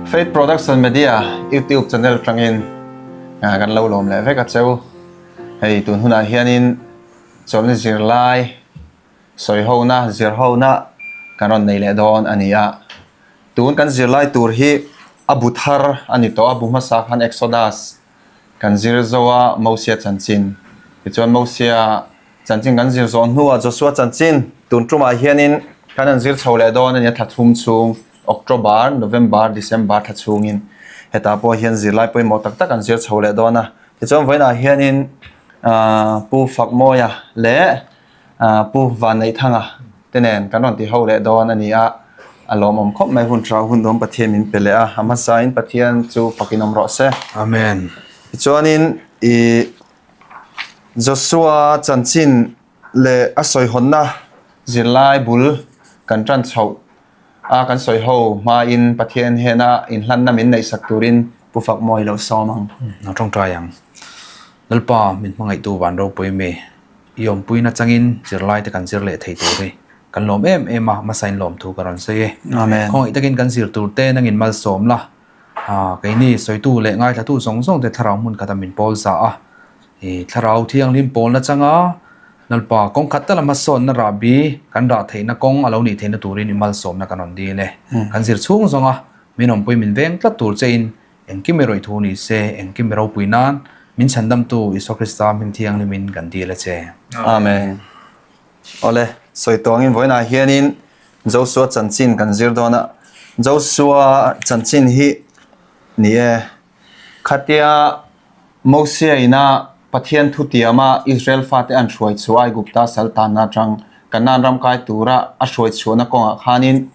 Faith Production Media YouTube channel tangin kan lo lawm leh vek a cheu. Hei tun hunah hianin chawlhni zirlai sawihona zirhona kan rawn nei leh dawn a ni a. Tun kan zirlai tur hi a bu thar a ni tawh a, bu hmasa khan Exodus kan zir zo a Mosia chanchin. Tichuan Mosia chanchin kan zir zawh hnuah Joshua chanchin tun tumah hianin kan han zir chho leh dawn a ni a thla thum chhung October, November, December thla chhungin hetah pawh hian zirlai pawimawh tak tak an zir chho leh dawn a. Tichuan vawiinah hianin Pu Fakmawia leh Pu Vanneihthanga te nen kan rawn ti ho leh dawn a ni a, a lawmawm khawp mai hun tha hun dawm Pathian min pe leh a, a hmasain Pathian chu fakin awm rawh se. Amen. Tichuanin ih Joshua chanchin leh a sawihawnna zirlai bul kan tan chhoh a kan sawi ho hmain Pathian hena inhlanna min neihsak turin Pu Fakmawi lo sawm ang. A tawngtai ang. Lalpa min hmangaihtu van ropui mi. I awmpui nachangin zirlai te kan zir leh thei tur hi kan lawm em em a, hmasa in lawm thu ka rawn sawi e. Amen. Khawngaih takin kan zir tur te nangin malsawm la, keini sawitu leh ngaithlatu zawng zawng te thlarau hmun khata min pawl za a, i thlarau thianghlim pawl nachanga Lalpa kawng khat tala hmasawnna rahbi kan rah theihna kawng a lo nih theihna turin i malsawmna kan rawn dil e. Kan zir chhung zawnga min awmpui min veng tlat tur chein Engkim i rawih thu ni se, engkim i ropui nan, min chhandamtu Isua Krista hming thianghlimin kan dil a che. Amen. Awle, sawi tawngin vawiinah hianin Josua chanchin kan zir dawn a. Josua chanchin hi ni e, khatia Mosia ina Pathian thutiama Israel fate an hruai chhuah Aigupta saltanna atang Kanaan ram kai tura a hruai chhuahna kawngah khanin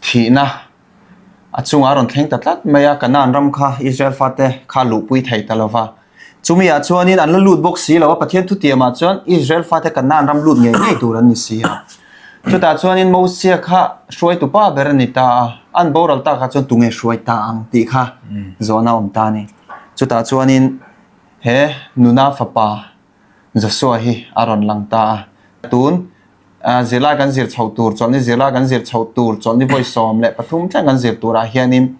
thihna A chungah a rawn thleng ta tlat mai a, Kanaan ram kha Israel fate kha luhpui thei ta lo va. Chumiah chuanin an la lut bawk si lo a, Pathian thutiamah chuan Israel fate Kanaan ram lut ngei ngei tur an ni si a. Chutah chuanin Mosia kha hruaitu pa ber a ni ta a, an boral takah chuan tunge hruai ta ang tih kha zawhna a awm ta a ni. Chutah chuanin he nuna fapa Joshua hi a rawn lang ta a. Tun zirlai kan zir chhoh tur, chawlhni zirlai kan zir chhoh tur, chawlhni vawi 13 thleng kan zir turah hianin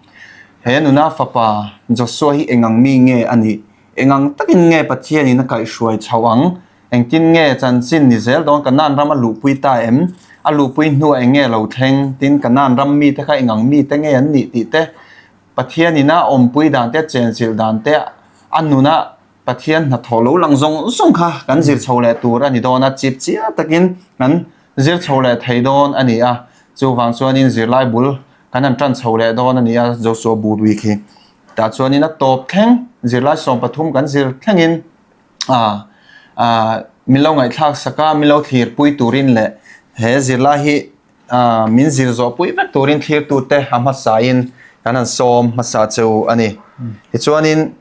he nuna fapa Joshua hi engang mi nge a nih? Engang takin nge Pathianin a kaihhruai chhoh ang? Engtin nge chanchin ni zel dawn Kanaan ram a luhpui ta em? A luhpui hnuah eng nge lo thleng? Tin, Kanaan ram mite kha engang mite nge an nih tih te, Pathianin a awmpui dan te, a chenchilh dan te, a nuna Pathian hnathawh lo lang zawng zawng kha kan zir chho leh tur a ni dawn a, chip chiah takin kan zir chho leh thei dawn a ni a. Chuvang chuanin zirlai bul kan han tan chho leh dawn a ni a, Joshua bu bik hi. Tah chuanin a tawp thleng zirlai 13 kan zir thlengin min lo ngaihthlak sak a, min lo thlirpui turin leh he zirlai hi min zir zawh pui vek turin thlirtute a hmasain kan han sawm hmasa cheu a ni. Tichuanin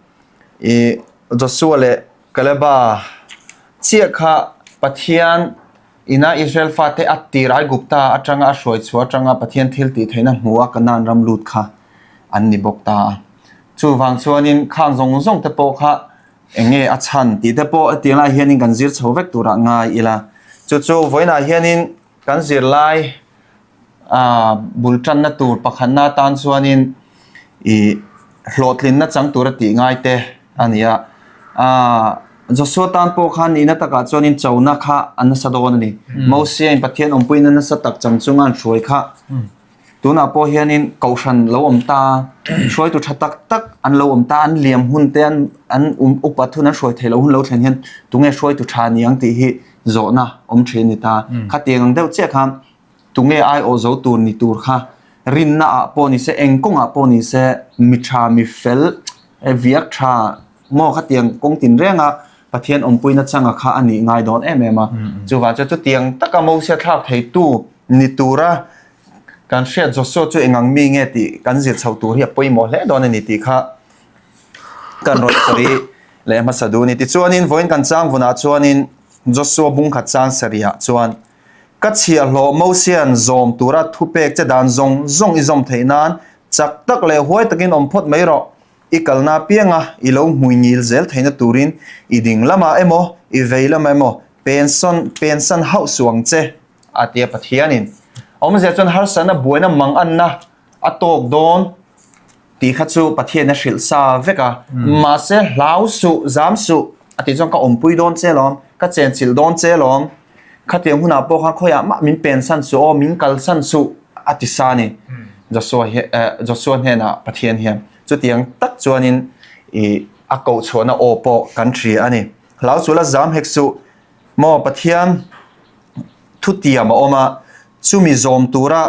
I Joshua leh Kaleba chiah kha Pathian ina Israel fate a tir Aigupta atanga a hruai chhuah atanga Pathian thil tih theihna hmu a Kanaan ram lut kha an ni bawk ta a. Chuvang chuanin khang zawng zawng te pawh kha eng nge a chhan tih te pawh hetiang lai hianin kan zir chho vek turah ngai ila. Chu chu vawiinah hianin kan zirlai A bul tanna tur pakhatna atan chuanin ih hlawhtlinna chang tura tih ngai te a ni a. Aaa Joshua tan pawh khan nihna takah chuanin chona kha a nasa dawn a ni. Mosiain Pathian awmpuina nasa tak chang chunga an hruai kha tunah pawh hianin kohhran lo awm ta, hruaitu tha tak tak an lo awm ta, an liam hun te an an upat hun an hruai theih loh hun lo thlen hian tunge hruaitu tha ni ang tih hi zawhna awm thin a ni ta. Khatiang ang deuh chiah khan Tunge aiawh zo tur ni tur kha rinna ah pawh ni se, eng kawngah pawh ni se, mi tha, mi fel, viak tha maw khatiang kawng tin renga Pathian awmpuina changa kha a nih ngai dawn em em a. Chuvang chuan chutiang taka Mosia thlak theitu ni tura kan hriat Joshua chu engang mi nge tih kan zir chho tur hi a pawimawh hle dawn a ni tih kha kan rawn sawi leh hmasa duh a ni. Tichuanin vawiin kan chang vunah chuanin Joshua bungkhat chang sarihah chuan Ka chhiahhlawh Mosia'n zawm tura thupek che dan zawng zawng i zawm theih nan chak tak leh huai takin awm phawt mai rawh. I kalna apianga i lo hmui ngil zel theihna turin i ding lamah emaw, i vei lamah emaw pensawn pensan hauh suh ang che, a ti a Pathianin. Awmzia chuan harsatna buaina mang anna a tawk dawn. Tih kha chu Pathian a hrilh sa vek a, mahse hlau suh, zam suh a tih chuan ka awmpui dawn che lawm, ka chenchilh dawn che lawm, khatiang hunah pawh khan khawiah mah min pensan suh aw, min kalsan suh a ti sa a ni. Joshua hi eh Joshua hnenah Pathian hian chutiang tak chuanin ih a koh chhuahna aw pawh kan hria a ni. Hlau suh la zam hek suh maw Pathian thutiam a awm a, chumi zawm tura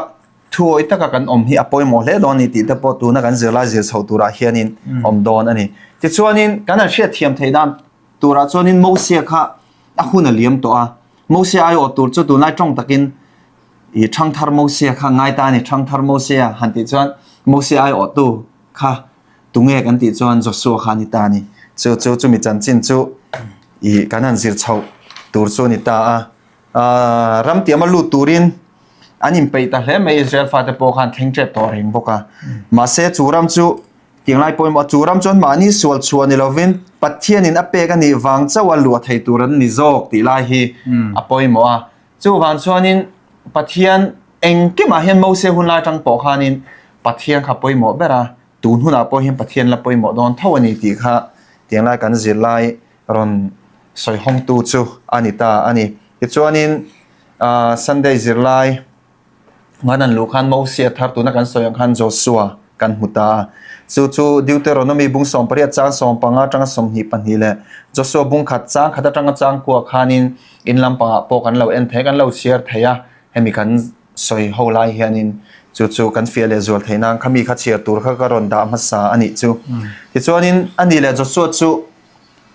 Thuawi taka kan awm hi a pawimawh hle dawn a ni tih te pawh tuna kan zirlai zir chho turah hianin awm dawn a ni. Tichuanin kan han hriatthiam theih dan turah chuanin Mosia kha a hun a liam tawh a, Mosia aiawh tur chu tunlai tawng takin ih Thangthar Mosia kha ngai ta a ni, Thangthar Mosia han tih chuan Mosia aiawhtu kha tunge kan tih chuan Joshua kha a ni ta a ni. Chu chu chumi chanchin chu ih kan han zir chhoh tur chu a ni ta a. Aaa ram tiama lut turin an inpeih ta hle mai Israel fate pawh khan thleng tep tawh reng bawk a. Mahse chu ram chu tiang lai pawimawh chu ram chuan mahni sual chhuah ni lovin Pathianin a pek a nih vang chauh a luah thei tur an ni zawk tih lai hi a pawimawh a. Chuvang chuanin Pathian engkimah hian Mose hun lai atang pawh khanin Pathian kha pawimawh ber a, tun hunah pawh hian Pathian la pawimawh dawn tho a ni tih kha tiang lai kan zirlai rawn sawi hawngtu chu a ni ta a ni. Tichuanin Sunday zirlai ngan an luh khan Mosia thar tuna kan sawi ang khan Joshua kan hmu ta a. Chu chu Deuteronomy bung 18 chang 15 atanga 22 leh Joshua bung khat chang khat atanga chang kua khanin in lampangah pawh kan lo en thei kan lo chhiar thei a, hemi kan sawi ho lai hianin chu chu kan fiah leh zual theih nan khami kha chhiar tur kha ka rawn dah hmasa a nih chu. Tichuanin a ni leh Joshua chu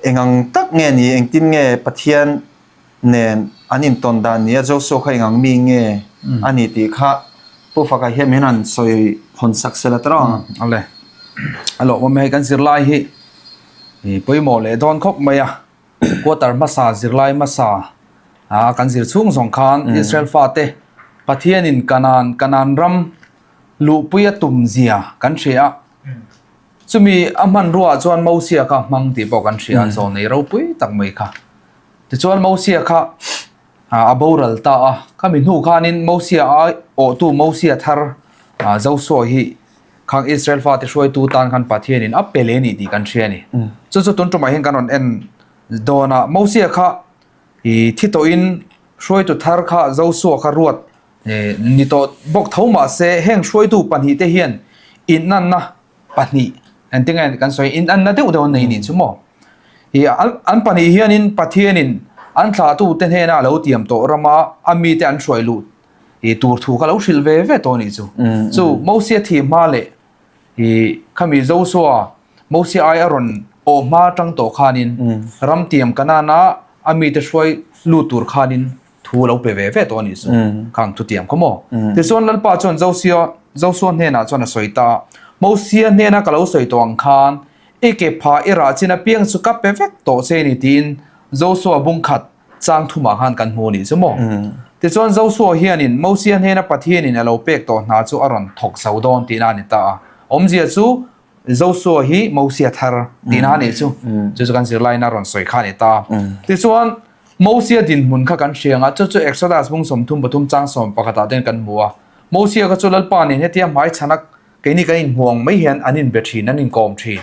Eng ang tak nge ni, engtin nge Pathian nen an intawn dan ni a, Joshua kha eng ang mi nge a ni tih kha Pu Faka hian min rawn sawi hawn sak sela tawh ang. Ale, a lawmawm hei kan zirlai hi pawimawh leh dawn khawp mai a, quarter hmasa zirlai hmasa a kan zir chhung zawng khan Israel fate Pathianin Kanan Kanan ram luhpui a tum zia kan hria a. Chumi a hmanruaah chuan Mosia kha hmang tih pawh kan hria a, zawnei ropui tak mai kha. Tichuan Mosia kha a boral ta a, khami hnu khanin Mosia a awhtu Mosia thar Joshua hi khang Israel fate hruaitu tan khan Pathianin a pe leh a ni tih kan hria a ni. Chu chu tun tumah hian kan rawn en dawn a, Mosia kha thi tawhin hruaitu thar kha Joshua kha ruat Ni tawh bawk tho mahse heng hruaitu pahnihte hian inanna pahnih engtin nge kan sawi inanna deuh deuh an nei nih chu maw. Ih an pahnih hianin Pathianin an thlahtute hnena a lo tiam tawh rama a mite an hruai luh ih tur thu kha lo hrilh ve ve tawh a nih chu. Chu Mosia thih hma leh ih khami Joshua Mosia ai a rawn awh hma atang tawh khanin ram tiam Kanana a mite hruai lut tur khanin thu lo pe ve ve tawh a nih chu khang thu tiam khaw maw tichuan Lalpa chuan Josia Joshua hnenah chuan a sawi ta Mosia hnena ka lo sawi tawh ang khan i ke pha i rah chin apiang chu ka pe vek tawh che ni tiin Joshua bung khat chang thumah khan kan hmu a nih chu maw tichuan Joshua hianin Mosia hnena Pathianin a lo pek tawh hna chu a rawn thawk zo dawn tihna a ni ta a awmzia chu Joshua hi Mosia thar tihna a nih chu chu chu kan zirlaina rawn sawi kha a ni ta tichuan Mosia dinhmun kha kan hria ang a, chu chu Exodus bung 33 chang 11 ah ten kan hmu a. Mosia kha chu Lalpa nen hetia hmaichhana keini kan inhmu ang mai hian an inbe thin, an inkawm thin.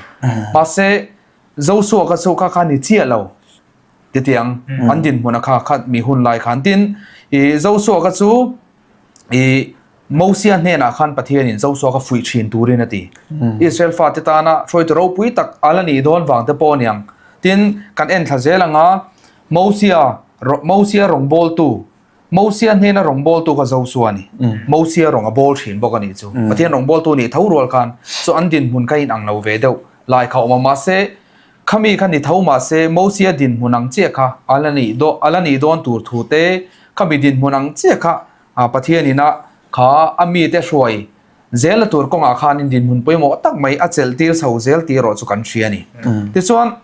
Mahse, Joshua kha chu kha kha ni chiah lo titiang an dinhmun a kha kha mi hun lai khan. Tin, i Joshua kha chu i Mosia hnenah khan Pathianin Joshua kha fuih thin turin a ti. Israel fate tana hruaitu ropui tak a la nih dawn vang te pawh a niang. Tin, kan en thla zel anga Mosia, Mosia rawngbawltu, Mosia hnena rawngbawltu kha Joshua a ni. Mosia rawng a bawl thin bawk a nih chu. Pathian rawngbawltu nih tho rual khan chu an dinhmun kha inang lo ve deuh lai kha a awm a. Mahse, khami kha ni tho mahse Mosia dinhmun ang chiah kha a la nih dawn, a la nih dawn tur thu te, khami dinhmun ang chiah kha A Pathianin a kha a mite hruai zela tur kawngah khanin dinhmun pawimawh tak mai a chelh tir chho zel tih erawh chu kan hria a ni. Tichuan,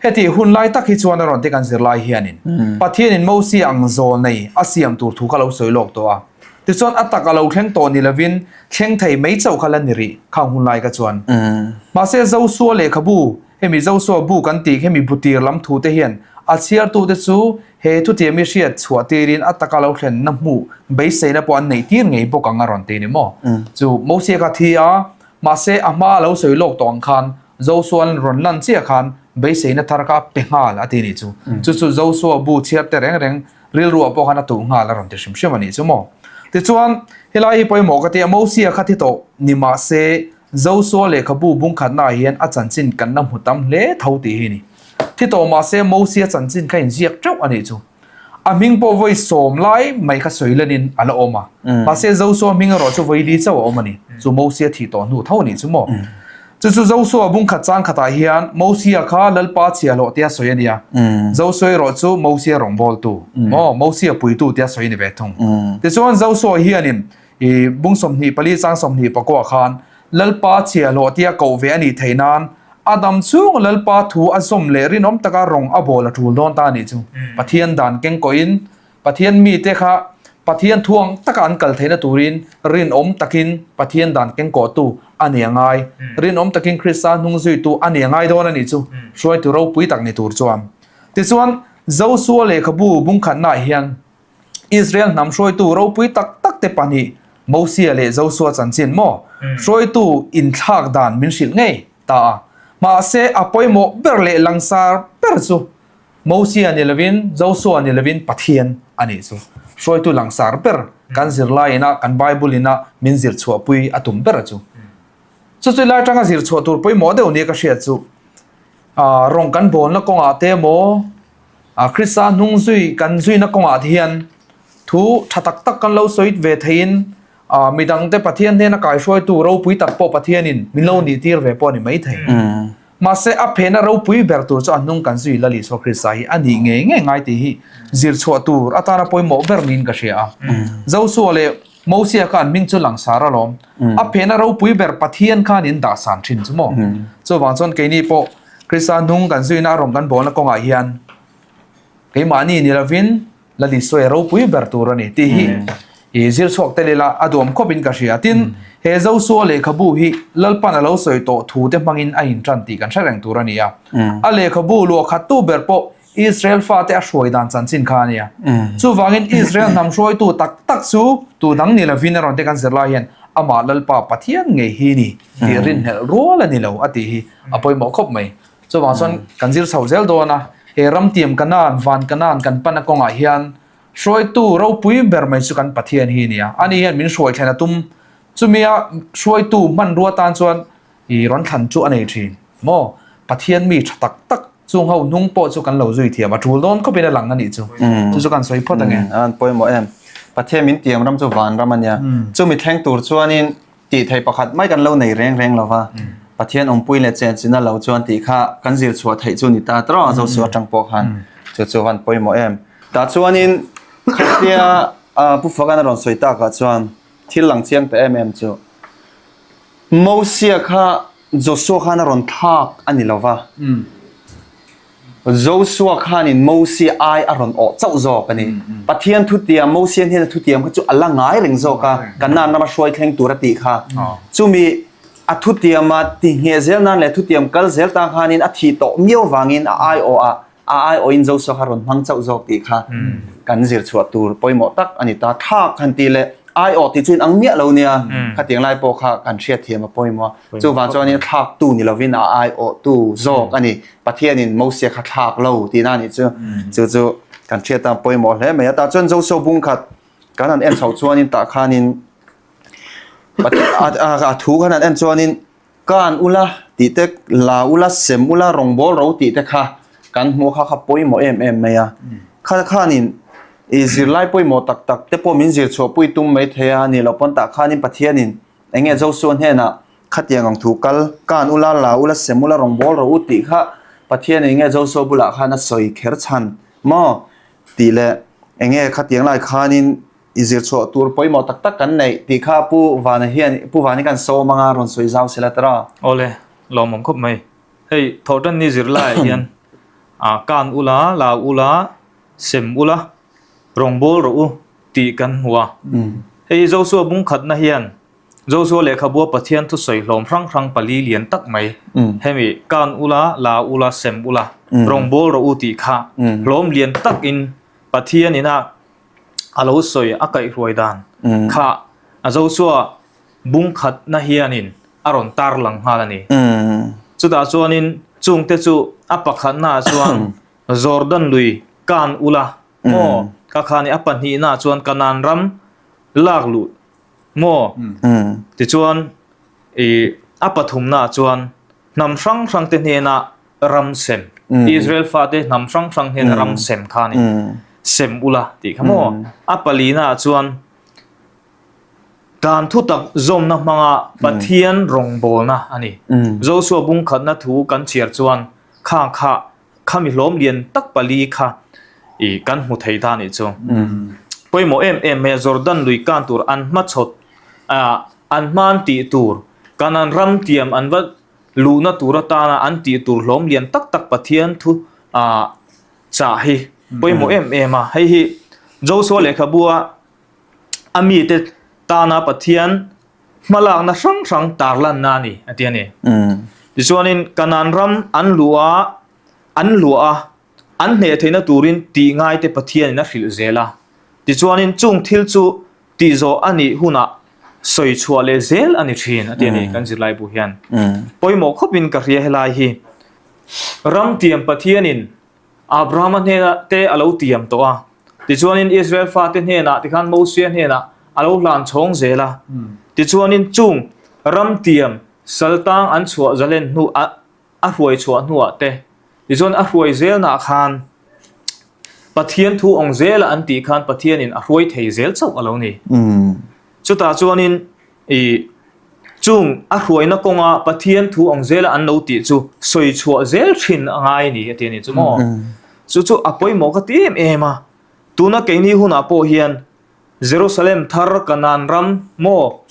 hetih hun lai tak hi chuan a rawn ti kan zir lai hianin Pathianin Mosia ang zawl nei a siam tur thu kha lo sawi lawk tawh a. Tichuan, a tak a lo thleng tawh ni lovin thleng thei mai chauh kha la ni rih khang hun lai kha chuan. Mahse, Joshua lehkhabu Hemi Joshua bu kan tih hemi butir lam thu te hian a chhiartute chu he thutiam i hriat chhuah tirin a taka lo thlenna hmuh beiseina pawh an neih tir ngei bawk ang a rawn ti ni maw? Chu Mosia kha thi a, Mahse, a hma a lo sawi lawk tawh ang khan Joshua-a'n rawn lan chiah khan beiseina thar kha a pe nghal a ti nih chu. Chu chu Joshua bu chhiar te reng reng rilruah pawh khan a tuh nghal a rawn ti hrim hrim a nih chu maw. Tichuan, helai hi pawimawh ka ti a, Mosia kha thi tawh ni mahse Joshua lehkhabu bungkhatnaah hian a chanchin kan la hmu tam hle tho tih hi a ni. Thi tawh mahse Mosia chanchin kha inziak teuh a nih chu. A hming pawh vawi sawm lai mai kha sawi lenin a la awm a. Mahse Joshua hming erawh chu vawi li chauh a awm a ni. Chu Mosia thih tawh hnu tho a nih chu maw? Chu chu Joshua bungkhat chang khatah hian Mosia kha Lalpa chhiahhlawh tia sawi a nia. Joshua erawh chu Mosia rawngbawltu maw? Mosia puitu tia sawi a ni ve thung. Tichuan Joshua hianin i bung 24 chang 21 khan Lalpa chhiahhlawh tia koh ve a nih theih nan a dam chhung Lalpa thu a zawm leh rinawm taka rawng a bawl a tul dawn ta a nih chu. Pathian dan keng kawhin Pathian mite kha Pathian thu ang taka an kal theihna turin rinawm takin Pathian dan keng kawhtu a ni a ngai. Rinawm takin Krista hnung zuitu a ni a ngai dawn a nih chu. Hruaitu ropui tak ni tur chuan. Tichuan, Joshua lehkhabu bungkhatnaah hian Israel hnam hruaitu ropui tak tak te pahnih Mosia leh Joshua chanchin maw hruaitu inthlak dan min hrilh ngei ta a. Mahse, a pawimawh ber leh langsar ber chu Mosia ni lovin, Joshua ni lovin Pathian a nih chu. Hruaitu langsar ber kan zirlai ina, kan Bible ina min zir chhuahpui a tum ber chu. Chu chu lai atanga zir chhuah tur pawimawh deuh nia ka hriat chu, rawng kan bawnna kawngah te emaw, Krista hnung zui kan zuina kawngah te hian thu tha tak tak kan lo sawi ve theiin midangte Pathian hnena kaihruaitu ropui tak pawh Pathianin min lo nih tir ve pawh a ni maithei. Mahse a phena ropui ber tur chu a hnung kan zui Lal Isua Krista hi a nih ngei ngei ngai tih hi zir chhuah tur atana pawimawh ber niin ka hria a. Joshua leh Mosia khan hming chu langsar alawm. A phena ropui ber Pathian khan in dah san thin chu maw? Chuvang chuan keini pawh Krista hnung kan zuina a rawng kan bawlna kawngah hian keimahni ni lovin Lal Isua ropui ber tur a ni tih hi i zir chhuak tel ila a duam khawpin ka hria. Tin, he Joshua lehkhabu hi Lalpan a lo sawi tawh thu te hmangin a intan tih kan hre reng tur a ni a. A lehkhabu luahkhattu ber pawh Israel fate a hruai dan chanchin kha a nia. Chuvangin Israel hnam hruaitu tak tak chu tu dang ni lovin a rawn te kan zir lai hian amah Lalpa Pathian ngei hi ni tih rinhlelh rual a ni lo a tih hi a pawimawh khawp mai. Chuvang chuan kan zir chho zel dawn a, he ramtiam Kanaan, van Kanaan kan pana kawngah hian hruaitu ropui ber mai chu kan Pathian hi a ni a. Ani hian min hruai thlen a tum. Chumia hruaitu hmanrua tan chuan I rawn thlan chu a nei thin maw? Pathian mi tha tak tak chung ho hnung pawh chu kan lo zui thiam a tul dawn khawpin a lang a nih chu. Chu chu kan sawi phawt ange. An pawimawh em. Pathian min tiam ram chu van ram a nia. Chumi thleng tur chuanin tih thei pakhat mai kan lo nei reng reng lo va. Pathian awmpui leh chenchina lo chuan tih kha kan zir chhuah theih chu ni ta tawh a Joshua atang pawh khan. Chu chu van pawimawh em. Tah chuanin khatia Pu Fakan a rawn sawi takah chuan thil lang chiang ta em em chu. Mosia kha Joshua khan a rawn thlak a ni lo va, Joshua khanin Mosia ai a rawn awh chauh zawk a ni. Pathian thutiam, Mosia hnena thutiam kha chu a la ngai reng zawk a, Kanaan rama hruai thleng tur a tih kha. Chumi a thutiama tihngheh zel nan leh thutiam kal zel tan khanin a thih tawh miau vangin a aiawh ah a aiawhin Joshua kha rawn hmang chauh zawk tih kha kan zir chhuah tur pawimawh tak a ni ta. Thlak han tih leh aiawh tih chu in ang miah lo nia, khatiang lai pawh kha kan hriatthiam a pawimawh a. Chuvang chuanin thlaktu ni lovin a aiawhtu zawk a ni. Pathianin Mosia kha thlak lo tihna a nih chu. Chu chu kan hriat a pawimawh hle mai a. Tah chuan Joshua bung khat kan han en chhoh chuanin tah khanin a thu khan han en chuanin Kan ula tih te, la ula, sem ula, rawngbâwl ro tih te kha kan hmuh kha kha pawimawh em em mai a. Kha khanin i zirlai pawimawh tak tak te pawh min zir chhuahpui tum mai thei a, nih loh pawn tah khanin Pathianin eng nge Joshua hnenah khatiang ang thu kal, kan ula, la ula, sem ula, rawngbâwl ro u tih kha Pathianin eng nge Joshua bulah khan a sawi kher chhan maw tih leh eng nge khatiang lai khanin I zir chhuah tur pawimawh tak tak kan neih tih kha Pu Vana hian Pu Vani kan sawm anga rawn sawi zau sela tara. Awle, lawmawm khawp mai. Hei thawhtanni zirlaiah hian kan ula, la ula, sem ula, rawngbâwl rawh u tih kan hmu a. Hei Joshua bungkhatna hian Joshua lehkhabua Pathian thusawi hlawm hrang hrang pali lian tak mai hemi kan ula, la ula, sem ula, rawngbâwl rawh u tih kha hlawm lian takin Pathian ina a lo sawi a kaihhruai dan kha a Joshua bungkhatna hianin. a rawn tarlang nghal a ni. Chutah chuanin chungte chu a pakhatnaah chuan Jordan lui kan ula maw ka kha ni a pahnihnaah chuan Kanaan ram lak luh maw tichuan ih a pathumnaah chuan hnam hrang hrangte hnena ram sem Israel fate hnam hrang hrang hnena ram sem kha a ni sem ula tih kha maw a palinaah chuan Dan thutak zawmna hmanga Pathian rawngbawlna a ni. Joshua bungkhatna thu kan chhiar chuan khang kha khami hlawm lian tak pali kha i kan hmu thei ta nih chu. Pawimawh em em mai a Jordan lui kan tur an hmachhawt an hman tih tur Kanan ram tiam an va luhna tur atana an tih tur hlawm lian tak tak Pathian thu chah hi pawimawh em em a. Hei hi Joshua lehkhabua a mite tana Pathian hmalakna hrang hrang tarlanna a ni a ti a ni. Tichuanin Kanaan ram an luh a, an luah a, an hneh theihna turin tih ngaite Pathianin a hrilh zel a. Tichuanin chung thil chu tihzawh a nih hunah sawi chhuah leh zel a ni thin a ti a ni kan zirlaibu hian. Pawimawh khawpin ka hria helai hi. Ramtiam Pathianin Abrahama hnenah te a lo tiam tawh a. Tichuanin Israel fate hnenah tikhan Mosia hnenah a lo hlan chhawng zel a. Tichuanin chung ram tiam saltang an chhuah zalen hnu a a hruai chhuah hnuah te tichuan a hruai zelnah khan Pathian thu awng zela an tih khan Pathianin a hruai thei zel chauh a lo ni. Chutah chuanin I chung a hruaina kawnga Pathian thu ang zela an lo tih chu sawi chhuah zel thin a ngai a ni a ti a ni chu maw. Chu chu a pawimawh ka ti em em a. Tuna keini hunah pawh hian Jerusalem thar Kanaan ram maw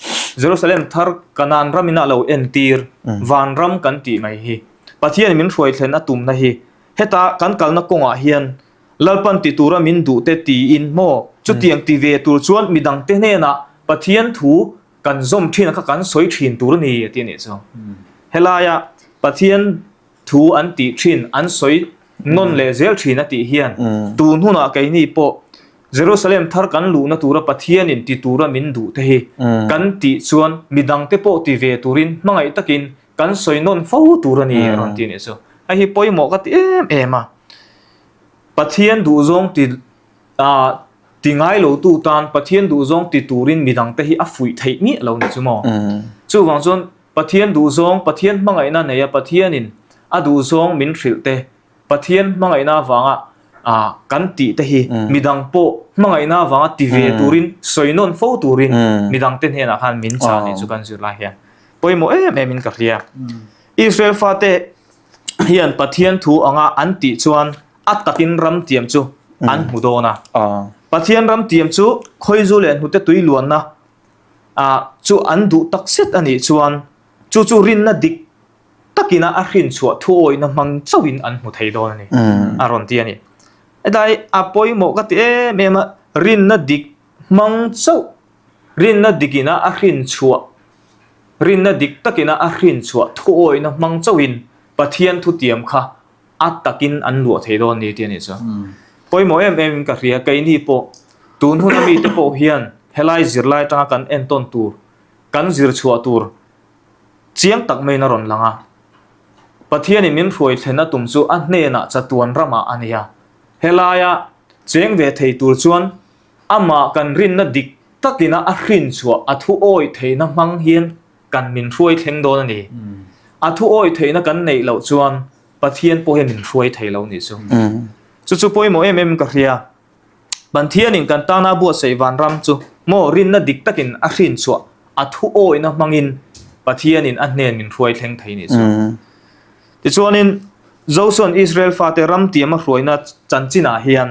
Jerusalem thar Kanaan ramin a lo entir vanram kan tih mai hi Pathian min hruai thlen a tumna hi heta kan kalna kawngah hian Lalpan ti tura min duh te tiin maw? Chutiang ti ve tur chuan midangte hnenah Pathian thu kan zawm thin a kha kan sawi thin tur a ni a ti a nih chu. Helaia Pathian thu an tih thin an sawi nawn leh zel thin a tih hian tun hunah keini pawh Jerusalem thar kan luhna tura Pathianin ti tura min duh te hi kan tih chuan midangte pawh ti ve turin hmangaih takin kan sawi nawn fo tur a ni a rawn ti a nih chu. Hei hi pawimawh ka ti em em a. Pathian duhzawng ti ah ti ngai lo tu tan Pathian duhzawng ti turin midang te hi a fuih theih miah lo ni chu maw? Chuvang chuan Pathian duhzawng, Pathian hmangaihna neia Pathianin a duhzawng min hrilh te, Pathian hmangaihna avanga ah kan tih te hi midang pawh hmangaihna avanga ti ve turin sawi nawn fo turin midang te hnenah khan min chah nih chu kan zir lai hian pawimawh em em in ka hria. Israel fate hian Pathian thu anga an tih chuan a takin ram tiam chu an hmu dawn a. Pathian ram tiam chu khawizu leh hnute tui luanna chu an duh tak zet a nih chuan chu chu rinna dik takina a hrinchhuah thuawihna hmang chauhin an hmu thei dawn a ni a rawn ti a ni. Hetlai a pawimawh ka ti em em a, rinna dik hmang chauh, rinna dikina a hrinchhuah Rinna dik takina a hrinchhuah thuawihna hmang chauhin Pathian thutiam kha a takin an luah thei dawn ni tih a nih chu. Pawimawh em em in ka hria, keini pawh tun huna mite pawh hian helai zirlai atanga kan entawn tur, kan zir chhuah tur chiang tak maiin a rawn lang a. Pathianin min hruai thlen a tum chu a hnenah chatuan ramah a ni a. Helaia cheng ve thei tur chuan Amah kan rinna dik takina a hrinchhuah a thu awih theihna hmang hian kan min hruai thleng dawn a ni. A thu awih theihna kan neih loh chuan Pathian pawh hian min hruai thei lo nih chu. Chu chu pawimawh em em ka hria. Pathianin kan tana buatsaih vanram chu maw rinna dik takin a hrinchhuah a thu awihna hmangin Pathianin a hnen min hruai thleng thei nih chu. Tichuanin Josua'n Israel fate ram tiama hruaina chanchinah hian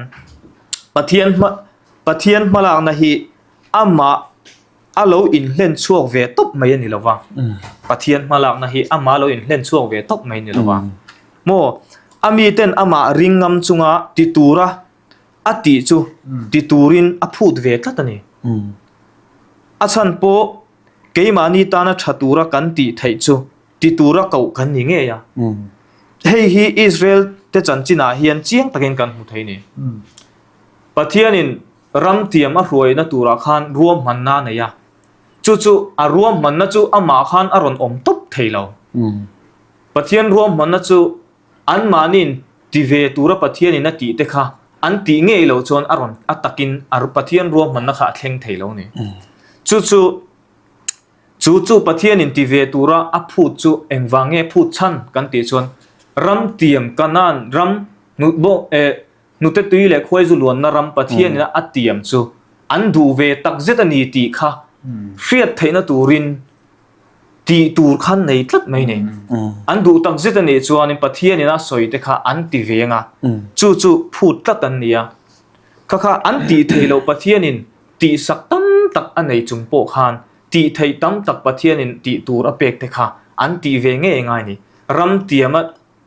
Pathian hma Pathian hmalakna hi amah a lo inhlen chhuak ve tawp mai a ni lo va. Pathian hmalakna hi amah a lo inhlen chhuak ve tawp mai a ni lo va. Maw a miten amah ring ngam chunga ti tura a tih chu ti turin a phut ve tlat a ni. A chhan pawh keimahni tana tha tura kan tih theih chu ti tura koh kan ni ngei a. Hei hi Israel te chanchinah hian chiang takin kan hmu thei a ni. Pathianin ram tiam a hruaina turah khan ruahmanna a nei a. Chu chu a ruahmanna chu amah khan a rawn awm tawp thei lo. Pathian ruahmanna chu anmahniin ti ve tura Pathianin a tih te kha an tih ngei loh chuan a rawn a takin a Pathian ruahmanna kha a thleng thei lo a ni. Chu chu chu chu Pathianin ti ve tura a phut chu engvang nge phut chhan kan tih chuan ram tiam Kanaan ram Hnute tui leh khuaizu luanna ram Pathianin a tiam chu an duh ve tak zet a ni tih kha hriat theihna turin tih tur khan nei tlat mai ni. An duh tak zet a nih chuanin Pathianin a sawi te kha an ti ve ang a, chu chu phut tlat an ni a. Kha kha an tih theih loh Pathianin tihsak tam tak a nei chung pawh khan tih theih tam tak Pathianin tih tur a pek te kha an tih ve ngei ngai ni. Ram tiama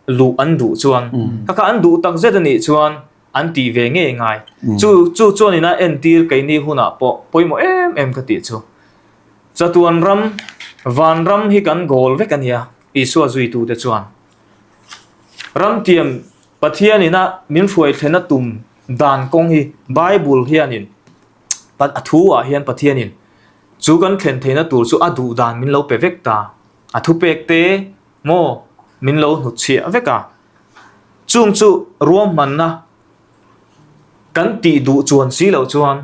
luh an duh chuan kha kha an duh tak zet a nih chuan an tih ve ngei ngai. Chu chu chuanin a entir keini hunah pawh pawimawh em em ka tih chu. Chatuan ram, van ram hi kan goal vek a nia Isua zuitute chuan. Ramtiam Pathianin a min hruai thlena tum dan kawng hi Bible hianin a thu ah hian Pathianin chu kan thlen theihna tur chu a duh dan min lo pe vek ta. A thupek te maw min lo hnutchhiah vek a, chung chu ruahmanna kan tih duh chuan si loh chuan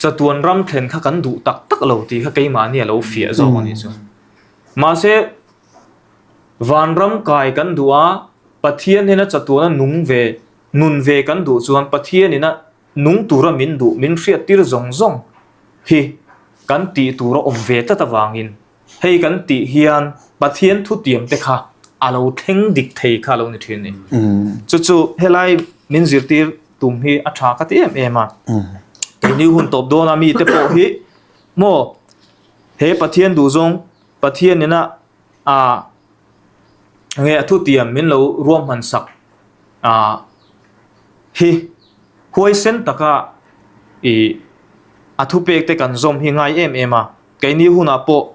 chatuan ram thlen kha kan duh tak tak lo tih kha keimahni a lo fiah zawk a nih chu. Mahse, vanram kai kan duh a, Pathian hnena chatuana nung ve, nun ve kan duh chuan Pathianina nung tura min duh, min hriattir zawng zawng hi kan tih tur a awm ve tlat avangin Hei kan tih hian Pathian thutiam te kha a lo thleng dik thei kha a lo ni thin a ni. Chu chu helai min zirtir tum hi a tha ka ti em em a. Keini hun tawp dawna mite pawh hi maw he Pathian duhzawng Pathian ina a nge a thutiam min lo ruahman sak a hi huaisen taka ih a thupek te kan zawm hi ngai em em a. Keini hunah pawh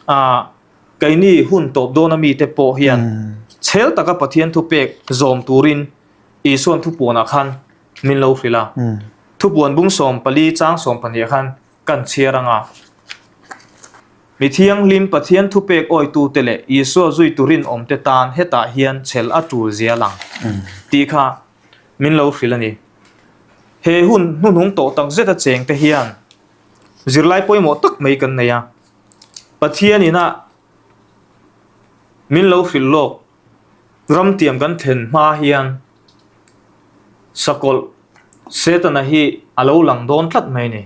ah keini hun tawp dawna mite pawh hian chhel taka Pathian thupek zawm turin Isua'n thupuanah khan min lo hrilh a. Thupuan bung 14 chang 12 khan kan chhiar ang a. Mi thianghlim Pathian thupek awitute leh Isua zuitu rinawmte tan hetah hian chhel a tul zia lang tih kha min lo hrilh a ni. He hun hnuhnung tawh takzeta chengte hian Zirlai pawimawh tak mai kan nei a, Pathian ina min lo hrilh lawk ramtiam kan thlen hma hian sakawlh Setana hi a lo lang dawn tlat mai a ni.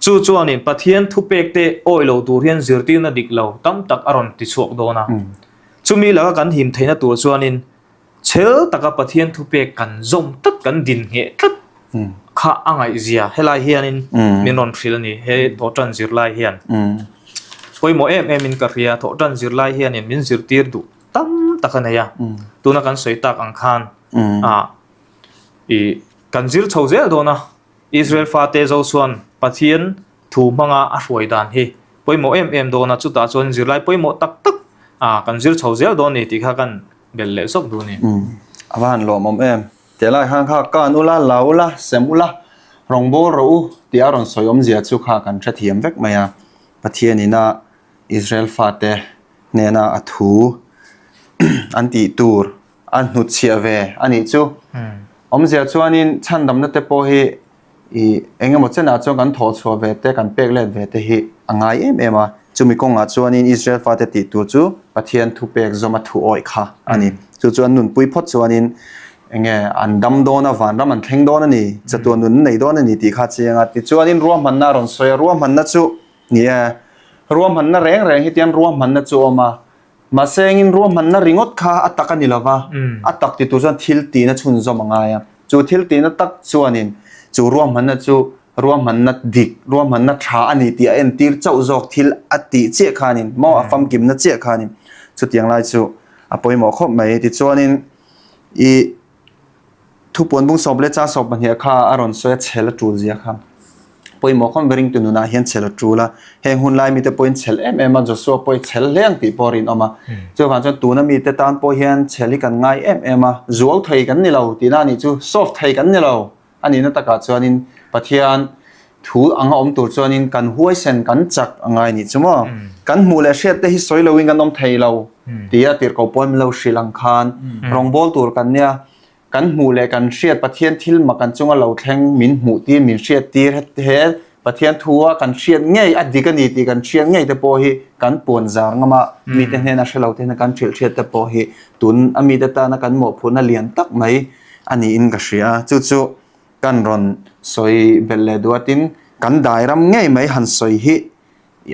Chu chuanin Pathian thupek te awih lo tur hian zirtirna dik lo tam tak a rawn ti chhuak dawn a. Chumi laka kan him theihna tur chuanin Chhel taka Pathian thupek kan zawm tlat, kan din ngheh tlat kha a ngaihzia helai hianin min rawn hrilh a ni. He thawhtan zirlai hian pawimawh em emin ka hria. Thawhtan zirlai hianin min zirtir duh tam tak a nei a. Tuna kan sawi tak ang khan ih kan zir chho zel dawn a. Israel fate zo chuan Pathian thu hmanga a hruai dan hi pawimawh em em dawn a. Chutah chuan zirlai pawimawh tak tak kan zir chho zel dawn a ni tih kha kan Belh leh zawk duh a ni. Umm a va han lawmawm em. Teh lai khan kha kan ula, la ula, sem ula, rawn bawl rawh u tih a rawn sawi awmzia chu kha kan hrethiam vek mai a. Pathianin a Israel fate hnena a thu an tih tur a hnutchhiah ve a nih chu. Awmzia chuanin chhandamna te pawh hi Ih, eng emaw chenah chuan kan thawh chhuah ve te, kan pek let ve te hi a ngai em em a. Chumi kawngah chuanin Israel fate tih tur chu Pathian thupek zawma thu awih kha a ni. Chu chu an nunpui phawt chuanin eng nge an dam dawn a, vanram an thleng dawn a ni, chatuan nun an nei dawn a ni tih kha a chiang a. Tichuanin ruahmanna a rawn sawi a, ruahmanna chu ni e, ruahmanna reng reng hi tiang ruahmanna chu a awm a, Mahse engin ruahmanna ringawt kha a tak a ni lo va, a tak ti tur chuan thil tihna chhunzawm a ngai a. Chu thil tihna tak chuanin chu ruahmanna chu ruahmanna dik, ruahmanna tha a ni tih a entir chauh zawk thil a tih chiah khanin maw a famkimna chiah khanin chutiang lai chu a pawimawh khawp mai. Tichuanin ih Thupuan bung sawp leh cha sawp pahnih kha a rawn sawi a, chhel a tul zia kha. Pawimawh khawm ringtu nunah hian chhel a tul a, heng hun lai mite pawhin chhel em em a, Joshua pawh hi chhel hle ang tih pawh a rinawm a. Chuvang chuan tuna mite tan pawh hian chhel hi kan ngai em em a, zuau thei kan ni lo tihna a nih chu, soft thei kan ni lo a nihna takah chuanin Pathian. Thu anga awm tur chuanin kan huaisen kan chak a ngai nih chu maw? Kan hmuh leh hriat te hi sawi loin kan awm thei lo tia tirhkoh pawn min lo hrilh ang khan rawngbâwl tur kan nia. Kan hmuh leh kan hriat Pathian thil mak kan chunga lo thleng min hmuh tir min hriat tir he Pathian thua kan hriat ngei a dik a ni tih kan hriat ngei te pawh hi kan puan zar ngam a, mite hnena hre lo te hnena kan hrilh hriat te pawh hi tun a mite tana kan mawhphurhna lian tak mai a niin ka hria a. Chu chu Kan rawn sawi belh leh duatin kan dai ram ngei mai han sawi hi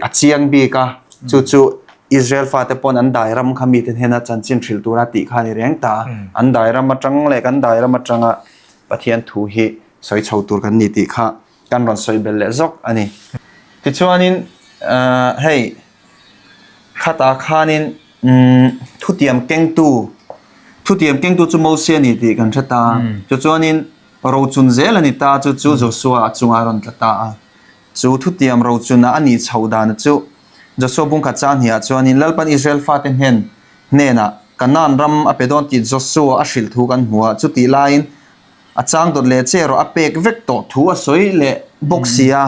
a chiang bik a, chu chu Israel fate pawn an dai ram kha mite hnena chanchin hrilh tura tih kha a ni reng ta. An dai ram atang leh kan dai ram atanga Pathian thu hi sawi chho tur kan ni tih kha kan rawn sawi belh leh zawk a ni. Tichuanin hei khatah khanin thutiam kengtu, thutiam kengtu chu Moses a ni tih kan hre ta. Tichuanin Rochun zel a ni ta, chu chu Joshua a chungah a rawn tla ta a. Chu thutiam rochuna a nih chhoh dana chu Joshua bungkhat chang hniah chuanin Lalpan Israel fate hnen hnenah Kanaan ram a pe dawn tih Joshua a hrilh thu kan hmu a, chutih laiin a chang dawt leh che erawh a pek vek tawh thu a sawi leh bawk si a.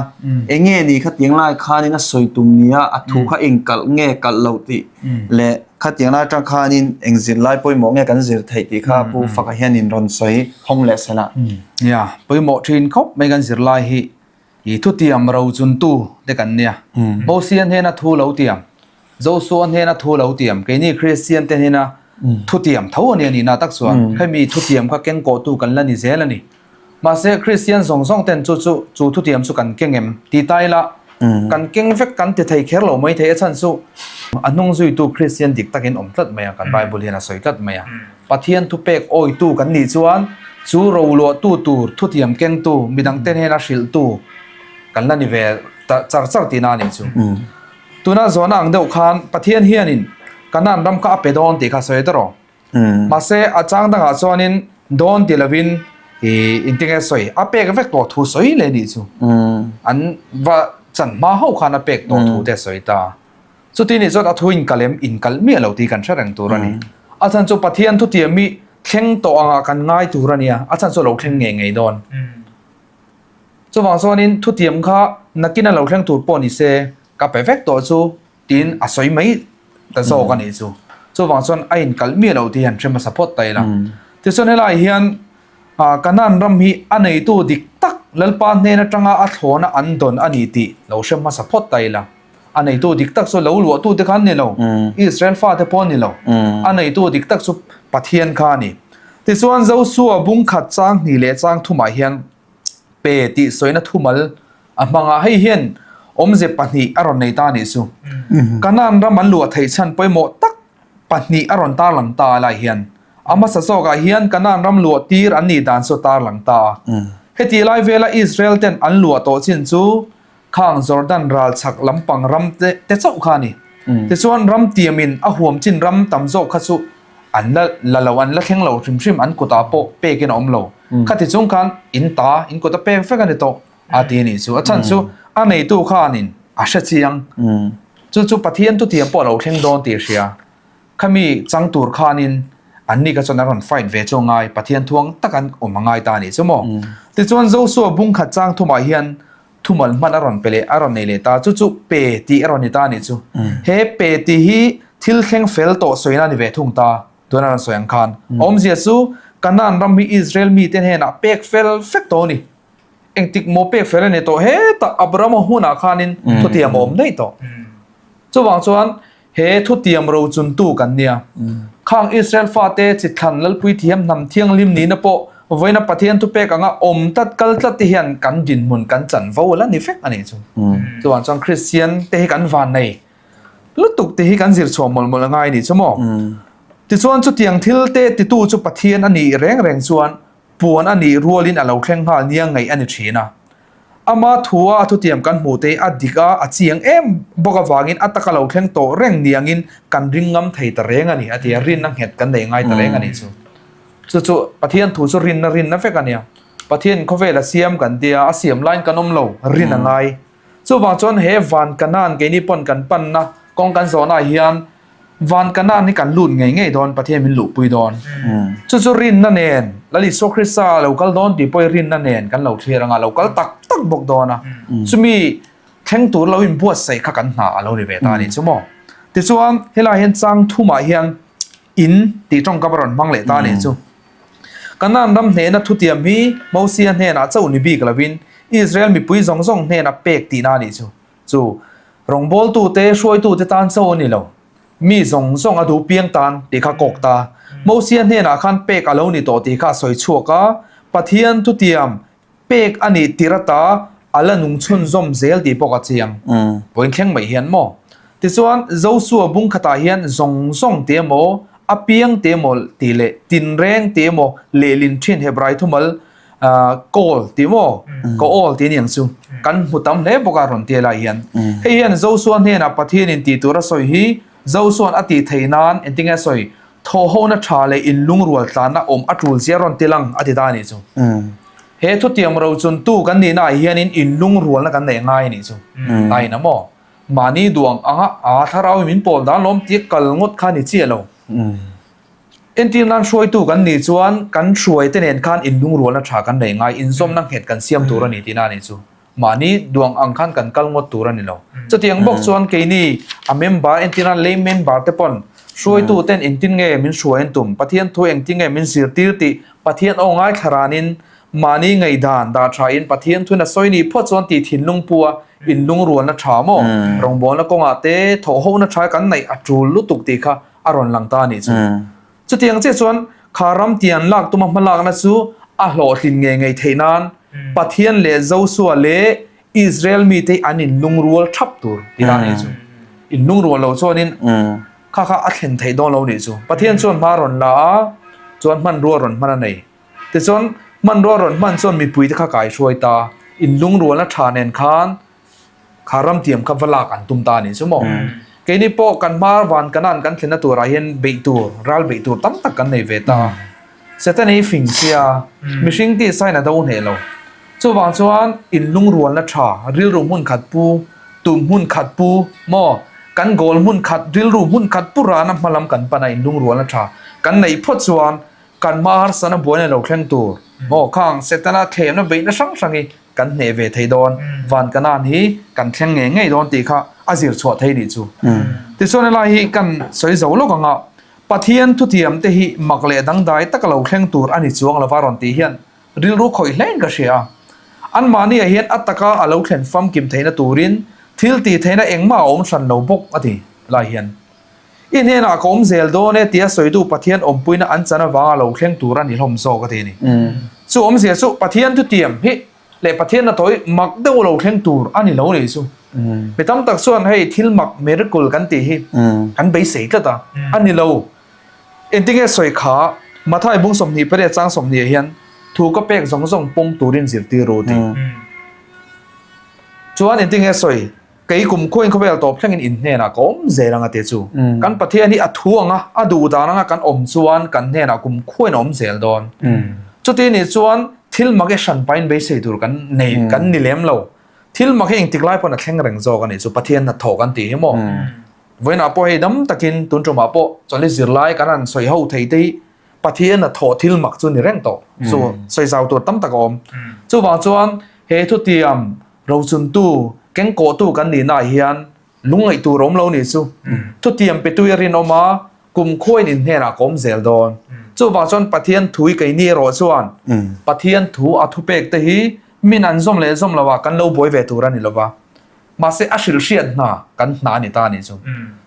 Enge ni khatiang lai khanin a sawi tum nia a thu kha engkalh nge kalh loh tih leh Khatiang lai atang khanin eng zirlai pawimawh nge kan zir theih tih kha Pu Faka hianin rawn sawi hawng leh sela. Nia, pawimawh thin khawp mai kan zirlai hi i thutiam rochuntu te kan nia. Mosia hnena thu lo tiam, Joshua hnena thu lo tiam, keini Kristian te hnena thutiam tho a nia nihna tak chuan hemi thutiam kha kengkawhtu kan la ni zel a ni. Mahse, Kristian zawng zawng ten chu chu chu thutiam chu kan keng em? Ti ta ila, kan keng vek kan ti thei kher lo mai thei a chhan chu a hnung zuitu Kristian dik takin awm tlat mai a, kan Bible hian a sawi tlat mai a. Pathian thupek awitu kan nih chuan chu roluahtu tur thutiam kengtu midang te hnena hrilhtu kan la ni ve ta char char tihna a nih chu. Tuna zawhna ang deuh khan Pathian hianin Kanaan ram kha a pe dawn tih kha sawi ta rawh. Mahse, a chang dangah chuanin dawn ti lovin ih intinge sawi a pek vek tawh thu sawi leh nih chu. An va chan hma ho khan a pek tawh thu te a sawi ta. Chuti nih chuan a thu inkal em inkal miah lo tih kan hre reng tur a ni. A chhan chu Pathian thutiam hi thleng tawh angah kan ngai tur a nia, a chhan chu a lo thleng ngei ngei dawn. Chuvang chuanin thutiam kha nakin a lo thleng tur pawh ni se ka pe vek tawh chu. Tiin a sawi mai ta zawk a nih chu. Chuvang chuan a inkalh miah lo tih hi an hre hmasa phawt ta ila. Tichuan helai hian Kanaan ram hi a neitu dik tak Lalpa hnen atanga a thlawna an dawn a ni tih lo hre hmasa phawt ta ila. A neitu dik tak chu lo luahtute kha an ni lo, Israel fate pawh an ni lo. A neitu dik tak chu Pathian kha a ni. Tichuan Josua bungkhat chang hnih leh chang thumah hian pe tih sawina thumal a hmang a, hei hian awmze pahnih a rawn nei ta a nih chu. Kanaan ram an luah theih chhan pawimawh tak pahnih a rawn tarlang ta a lai hian. A hmasa zawkah hian Kanaan ram luah tir an nih dan chu a tarlang ta a. Heti lai vela Israel ten an luah tawh chin chu khang Jordan ral chhak lampang ram te te chauh kha a ni. Tichuan ram tiamin a huam chin ram tam zawk kha chu an la la lo, an la thleng lo hrim hrim, an kutah pawh pekin a awm lo. Khati chung khan in ta, in kuta pek vek a ni tawh a ti a nih chu. A chhan chu a neitu khanin a hre chiang. Chu chu Pathian thutiam pawh a lo thleng dawn tih a hria. Khami chang tur khanin anni kha chuan an rawn fight ve chu a ngai, Pathian thuang tak an awm a ngai ta a nih chu maw. Tichuan Joshua bungkhat chang thumah hian thumal hman a rawn pe leh a rawn nei leh ta, chu chu pe tih a rawn ni ta a nih chu. He pe tih hi thil thleng fel tawh sawina a ni ve thung ta, tuna rawn sawi ang khan. Awmzia chu Kanaan ram hi Israel mite hnenah pek fel fek tawh a ni. Engtik maw pek fel a ni tawh hetah Abrahama hunah khanin thutiam a awm daih tawh. Chuvang chuan He thutiam rochuntu kan nia. Khang Israel fate chithlan Lalpui thiam hnam thianghlim nihna pawh vawiina Pathian thupek anga awm tlat kal tlat te hian kan dinhmun kan chanvo la ni vek a nih chu. Chuvang chuan Kristian te hi kan van nei lutuk te hi kan zir chhuah mawlh mawlh a ngai a nih chu maw. Tichuan chutiang thil te titu chu Pathian a nih reng reng chuan puan a nih rualin a lo thleng nghal nia ngaih a ni thin a. Ama thua a thutiam kan hmuh te hi a dik a, a chiang em bawk avangin a taka lo thleng tawh reng niangin kan ring ngam thei ta reng a ni a ti a, rinna nghet kan nei ngai ta reng a nih chu. Chu chu Pathian thu chu rinna rinna vek a nia. Pathian khawvel a siam kan tia, a siam laiin kan awm lo, rin a ngai. Chuvang chuan he van Kanaan keini pawn kan panna kawng kan zawhnaah hian. Van Kanaan hi kan lut ngei ngei dawn, Pathian min luhpui dawn. Chu chu rinna nen, Lal Isua Krista lo kal dawn tih pawh hi rinna nen kan lo thlir anga lo kal tak tak bawk dawn a. Chumi thleng tur lo inbuatsaih kha kan hna a lo ni ve ta a nih chu maw. Tichuan, helai hian chang thumah hian in tih tawngkam a rawn hmang leh ta a nih chu. Kanaan ram hnehna thutiam hi Mosia hnenah chauh ni bik lovin Israel mipui zawng zawng hnena pek tihna a nih chu. Chu rawngbawltute, hruaitute tan chauh a ni lo. Mi zawng zawng a duh piang tan tih kha kawk ta. Mosia hnenah khan pek a lo ni tawh tih kha a sawi chhuak a, Pathian thutiam pek a nih tir ata a la nung chhunzawm zel tih pawh ka chiang. Vawiin thleng mai hian maw? Tichuan, Josua bung khatah hian zawng zawng tih emaw, a piang tih emaw tih leh tinreng tih emaw lehlin thin Hebrai thumal kawl tih maw? Ka awl tih a ni ang chu. Kan hmu tam hle bawk a rawn tia lai hian. Hei hian Josua hnenah Pathianin tih tur a sawi hi Josua'n a tih theih nan engtinge a sawi? Thawhhona tha leh inlungrual tlanna awm a tul zia rawn ti lang a ti ta a nih chu. He thutiam rochuntu kan nihnaah hianin inlungrualna kan neih ngai a nih chu. Tain a maw? Mahni duang anga aa thlarau hi min pawl dan lawm tia kal ngawt kha ni chiah lo. Entir nan hruaitu kan nih chuan kan hruaite nen khan inlungrualna tha kan neih ngai, inzawmna nghet kan siam tur a ni tihna a nih chu. Mahni duang ang khan kan kal ngawt tur a ni lo. Chutiang bawk chuan keini a member entirna lei member te pawn hruaitu ten engtin nge min hruai an tum, Pathian thu engtin nge min zirtir tih Pathian aw ngaithla ranin mahni ngaihdan dah tha in Pathian thuin a sawi nih phawt chuan tih thinlung pu a inlungrualna tha maw rawngbawlna kawngah te thawhhona tha kan neih a tul lutuk tih kha a rawn lang ta a nih chu. Chutiang chiah chuan kha ram tian lak tuma hmalakna chu a hlawhtlin ngei ngei theih nan Pathian leh Josua leh Israel mite hi an inlungrual thap tur ti ta nih chu. Inlungrual lo chuanin kha kha a thlen theih dawn lo nih chu. Pathian chuan hma rawn la a, chuan hmanrua rawn hman a nei. Tichuan hmanrua rawn hman chuan mipuite kha kaihruai ta, inlungrualna tha nen khan Kha ramtiam kha va lak an tum ta a nih chu maw? Keini pawh kan hma van kanan kan thlenna turah hian beih tur, ral beih tur tam tak kan nei ve ta. Satan hi fing sia, mihring tih sain a do hneh lo. Chuvang chuan inlungrualna tha, rilru hmun khat pu, tum hmun khat pu maw? Kan goal hmun khat, rilru hmun khat pu rana hma lam kan pan a inlungrualna tha kan neih phawt chuan kan hma harsana buaina lo thleng tur maw? Khang Setana thlemna beihna hrang hrang hi kan hneh ve thei dawn, van Kanaan hi kan thleng ngei ngei dawn tih kha a zir chhuah thei nih chu. Tichuan helai hi kan sawi zo lawk anga Pathian thutiam te hi mak leh dangdai taka lo thleng tur a ni chuang lova rawn tih hian rilru khawih hlein ka hria a. Anmahniah hian a taka a lo thlen famkim theihna turin thil tih theihna engmah a awm hran lo bawk a ti lai hian. I hnenah ka awm zel dawn e tia sawitu Pathian awmpuina an chan avanga lo thleng tur a ni hlawm zawk a ti a ni. Chu awmzia chu Pathian thutiam hi leh Pathian hnathawh hi mak deuh lo thleng tur a ni lo nih chu. Mi tam tak chuan hei thil mak miracle kan tih hi kan beisei tlat a, a ni lo. Engtinge sawi kha Mathai bung 28 chang 20 ah hian thu ka pek zawng zawng pawm turin zirtir u a ti. Chuan engtinge sawi Kei kum khuain khawvel tawp thlengin in hnenah ka awm zel ang a ti chu. Kan Pathian hi a thu anga, a duh dan anga kan awm chuan kan hnenah kum khuain a awm zel dawn. Chuti nih chuan thil mak hi hran pahin beisei tur kan nei kan ni lem lo. Thil mak hi engtik lai pawn a thleng reng zawk a nih chu Pathian hnathawh kan tih hi maw. Vawiinah pawh hei dam takin tun tumah pawh chawlhi zirlai kan han sawi ho thei te hi Pathian hnathawh thil mak chu ni reng tawh. Chu sawi zau tur tam tak a awm. Chuvang chuan he thutiam Rochuntu, kengkawhtu kan nihnaah hian lungngaih tur awm lo nih chu. Thutiam petui a rinawm a, kum khuain in hnenah ka awm zel dawn. Chuvang chuan Pathian thui keini erawh chuan Pathian thu a thupek te hi min an zawm leh zawm loah kan lo buai ve tur a ni lova. Mahse a hrilhhriat hna kan hna a ni ta a nih chu.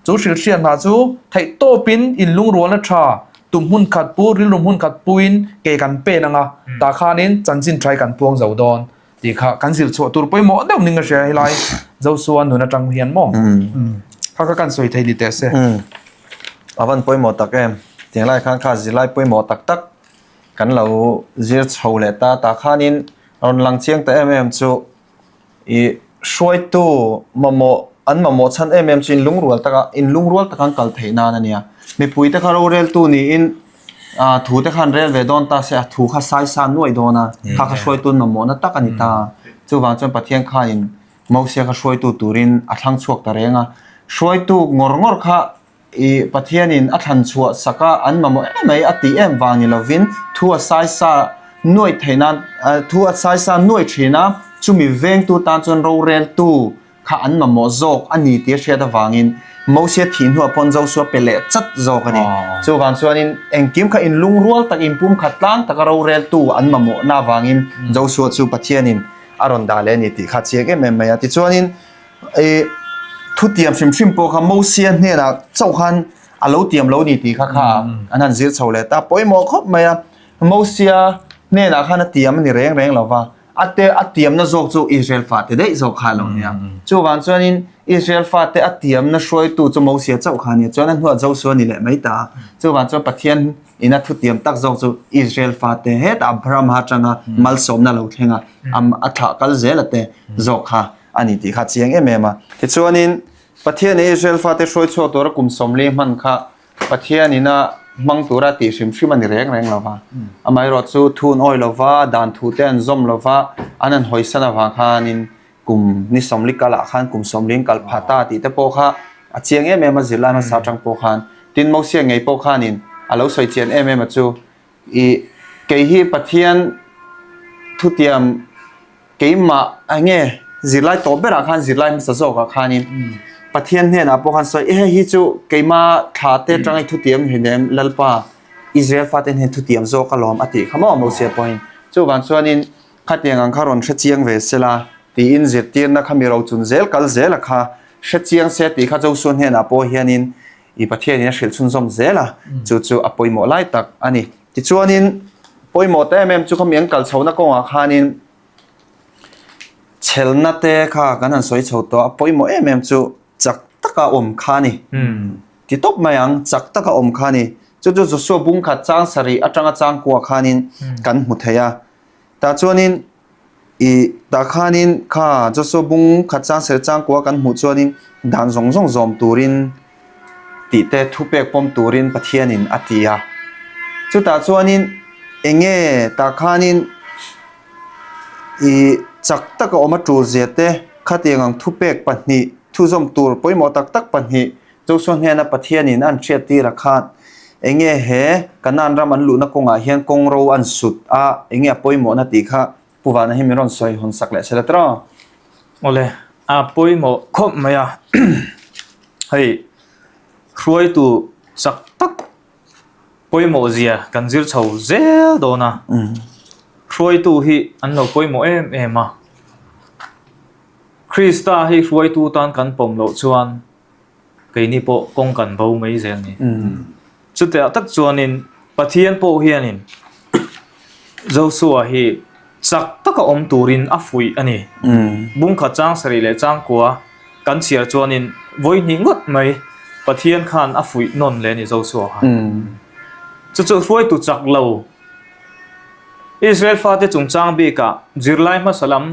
Chu hrilhhriat hna chu theihtawpin inlungrualna tha tum hmun khat pu, rilru hmun khat puin ke kan pen anga tah khanin chanchin tha hi kan puang zo dawn. Tih kha kan zir chhuah tur pawimawh deuh ning a hria helai Joshua nun atang hian maw kha kha kan sawi thei ni teh se. A van pawimawh tak em tiang lai khan kha zirlai pawimawh tak tak kan lo zir chho leh ta tah khanin rawn lang chiang ta em em chu ih hruaitu mamawh an mamawh chhan em em chu inlungrual taka inlungrual taka an kal theih nan a nia mipui te kha roreltu niin Ah thu te khan rel ve dawn ta se a thu kha sai sa nuai dawn a, kha kha hruaitu mamawhna tak a ni ta. Chuvang chuan Pathian khain Mosia kha hruaitu turin a thlang chhuak ta reng a, hruaitu ngawr ngawr kha I Pathianin a thlan chhuah sak a, an mamawh em mai a tih em vang ni lovin thu a saisa nuai theih nan, thu a saisa nuai thin a, chumi vengtu tan chuan roreltu kha an mamawh zawk a ni tih a hriat avangin Mosia thih hnuah pawn Josua pe leh chat zawk a ni. Chuvang chuanin engkim kha inlungrual tak, inpumkhat tlang taka roreltu an mamawhna avangin Josua chu Pathianin a rawn dah leh a ni tih kha a chiang em em mai a. Tichuanin I thutiam hrim hrim pawh kha Mosia hnenah chauh khan a lo tiam lo ni tih kha kha an han zir chho leh ta. Pawimawh khawp mai a, Mosia hnenah khan a tiam a ni reng reng lo va, a te a tiamna zawk chu Israel fate daih zawk kha a lo nia. Chuvang chuanin Israel fate a tiamna hruaitu chu Mosia chauh kha a nia, chuan a hnuah Joshua a ni leh mai ta a. Chuvang chuan Pathian ina thutiam tak zawk chu Israel fate hetah Abraham atanga malsawmna lo thleng a, a thlah kal zel a te zawk kha. a ni tih kha chiang em em a. Tichuanin, Pathianin Israel fate hruai chhuak tura kum 40 hman kha Pathianin a hmang tura tih hrim hrim a ni reng reng lo va. Amaherawh chu thu an awi lo va, dan thu te an zawm lo va, an han hawisan avang khanin kum ni 40 kalah khan kum 40 an kal phah ta tih te pawh kha a chiang em em a zirlai hmasa atang pawh khan. Tin, Mosia ngei pawh khanin a lo sawi chian em em a chu, I kei hi Pathian thutiam keimah a nge zirlai tawp berah khan zirlai hmasa zawkah khanin Pathian hnenah pawh khan sawi hei hi chu keima thla te atanga i thutiam hi nem Lalpa Israel fate hnen thutiam zawk alawm a tih kha maw Mosia pawhin chuvang chuanin khatiang ang kha rawn hre chiang ve sela tiin zirtirna kha mi rochun zel kal zel a kha hre chiang se tih kha Joshua hnenah pawh hianin I Pathianin a hrilh chhunzawm zel a, chu chu a pawimawh lai tak a ni. Tichuanin pawimawh ta em em chu khami an kal chhohna kawngah khanin chhelna te kha kan han sawi chho tawh a, pawimawh em em chu chak taka awm kha a ni. Ti tawp mai ang, chak taka awm kha a ni. Chu chu Joshua bung khat chang sarih atanga chang kuah khanin kan hmu thei a. Tah chuanin I tah khanin kha Joshua bung khat chang ser chang kua kan hmuh chuanin dan zawng zawng zawm turin tih te thupek pawm turin Pathianin a ti a. Chutah chuanin enge tah khanin i chak taka awm a tul zia te khatiang ang thupek pahnih thuzawm tur pawimawh tak tak pahnih Joshua hnena Pathianin an hriattir a khan enge he Kanaan ram an luhna kawngah hian kawng ro an sut a, enge a pawimawhna tih kha Pu Vana hi min rawn sawi hawn sak leh sela tiraw? Awle, a pawimawh khawp mai a, hei hruaitu chak tak pawimawh zia kan zir chho zel dawn a, hruaitu hi an lo pawimawh em em a, Krista hi hruaitu tan kan pawm loh chuan keini pawh kawng kan bo mai zel ni. Chutiah tak chuanin Pathian pawh hianin Joshua hi chak taka awm turin a fuih a ni. Bungkhat chang sarih leh changkua kan chhiar chuanin vawi hnih ngawt mai Pathian khan a fuih nawn leh a ni Joshua khan. Chu chu hruaitu chak lo Israel fate chungchang bikah zirlai hmasa lam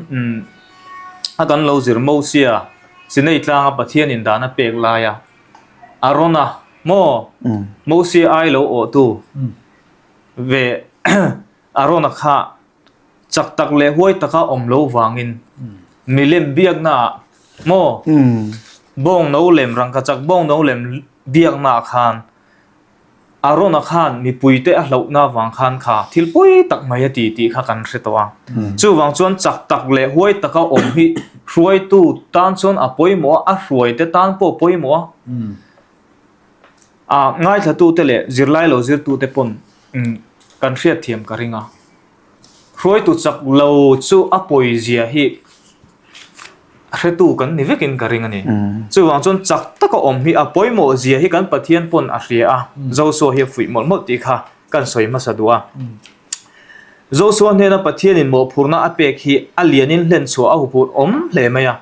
a kan lo zir Mosia Sinai tlanga Pathianin dan a pek laia Arona maw Mosia ai lo awhtu ve Arona kha chak tak leh huai taka awm lo vangin milem biaknaah maw bawng no lem rangkachak bawng no lem biaknaah khan Arona khan mipuite a hlauhna avang khan kha thil pawi tak mai a ti tih kha kan hre tawh a. Chuvang chuan chak tak leh huai taka awm hi hruaitu tan chuan a pawimawh a, a hruaite tan pawh a pawimawh a. A ngaithlatute leh zirlai lo zirtute pawn kan hriatthiam ka ring a. Hruaitu chak lo chu a pawizia hi hretu kan ni vekin ka ring a ni. Chuvang chuan chak taka awm hi a pawimawh zia hi kan Pathian pawn a hria a, Joshua hi a fuih mawlh mawlh tih kha kan sawi hmasa duh a. Joshua hnena Pathianin mawhphurhna a pek hi a lianin hlen chhuah a huphurh awm hle mai a.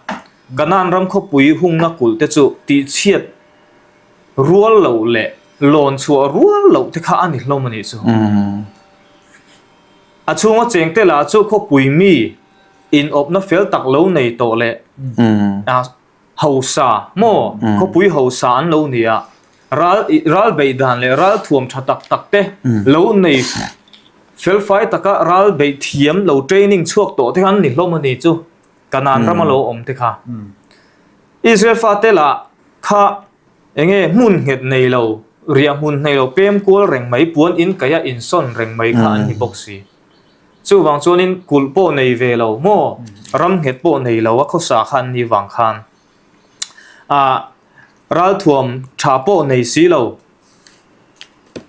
Kanaan ram khawpui hungna kulh te chu tihchhiat rual loh leh lawn chhuah rual loh te kha a ni hlawm a nih chu. A chhunga chengte lah chu khawpui mi inawpna fel tak lo nei tawh leh hausa maw khawpui hausa an lo ni a, ral ral beih dan leh ral thuam tha tak tak te lo nei felfai taka ral beih thiam lo training chhuak tawh te kha an ni hlawm a ni chu Kanaan rama lo awm te kha. Israel fate lah kha. Enge hmun nghet nei lo, riah hmun nei lo pem kual reng mai, puan in kaih a insawn reng mai kha an ni bawk si. Chuvang chuanin kulh pawh nei ve lo maw, ram nghet pawh nei lo a khawsa kha an ni vang khan ah ralthuam tha pawh nei si lo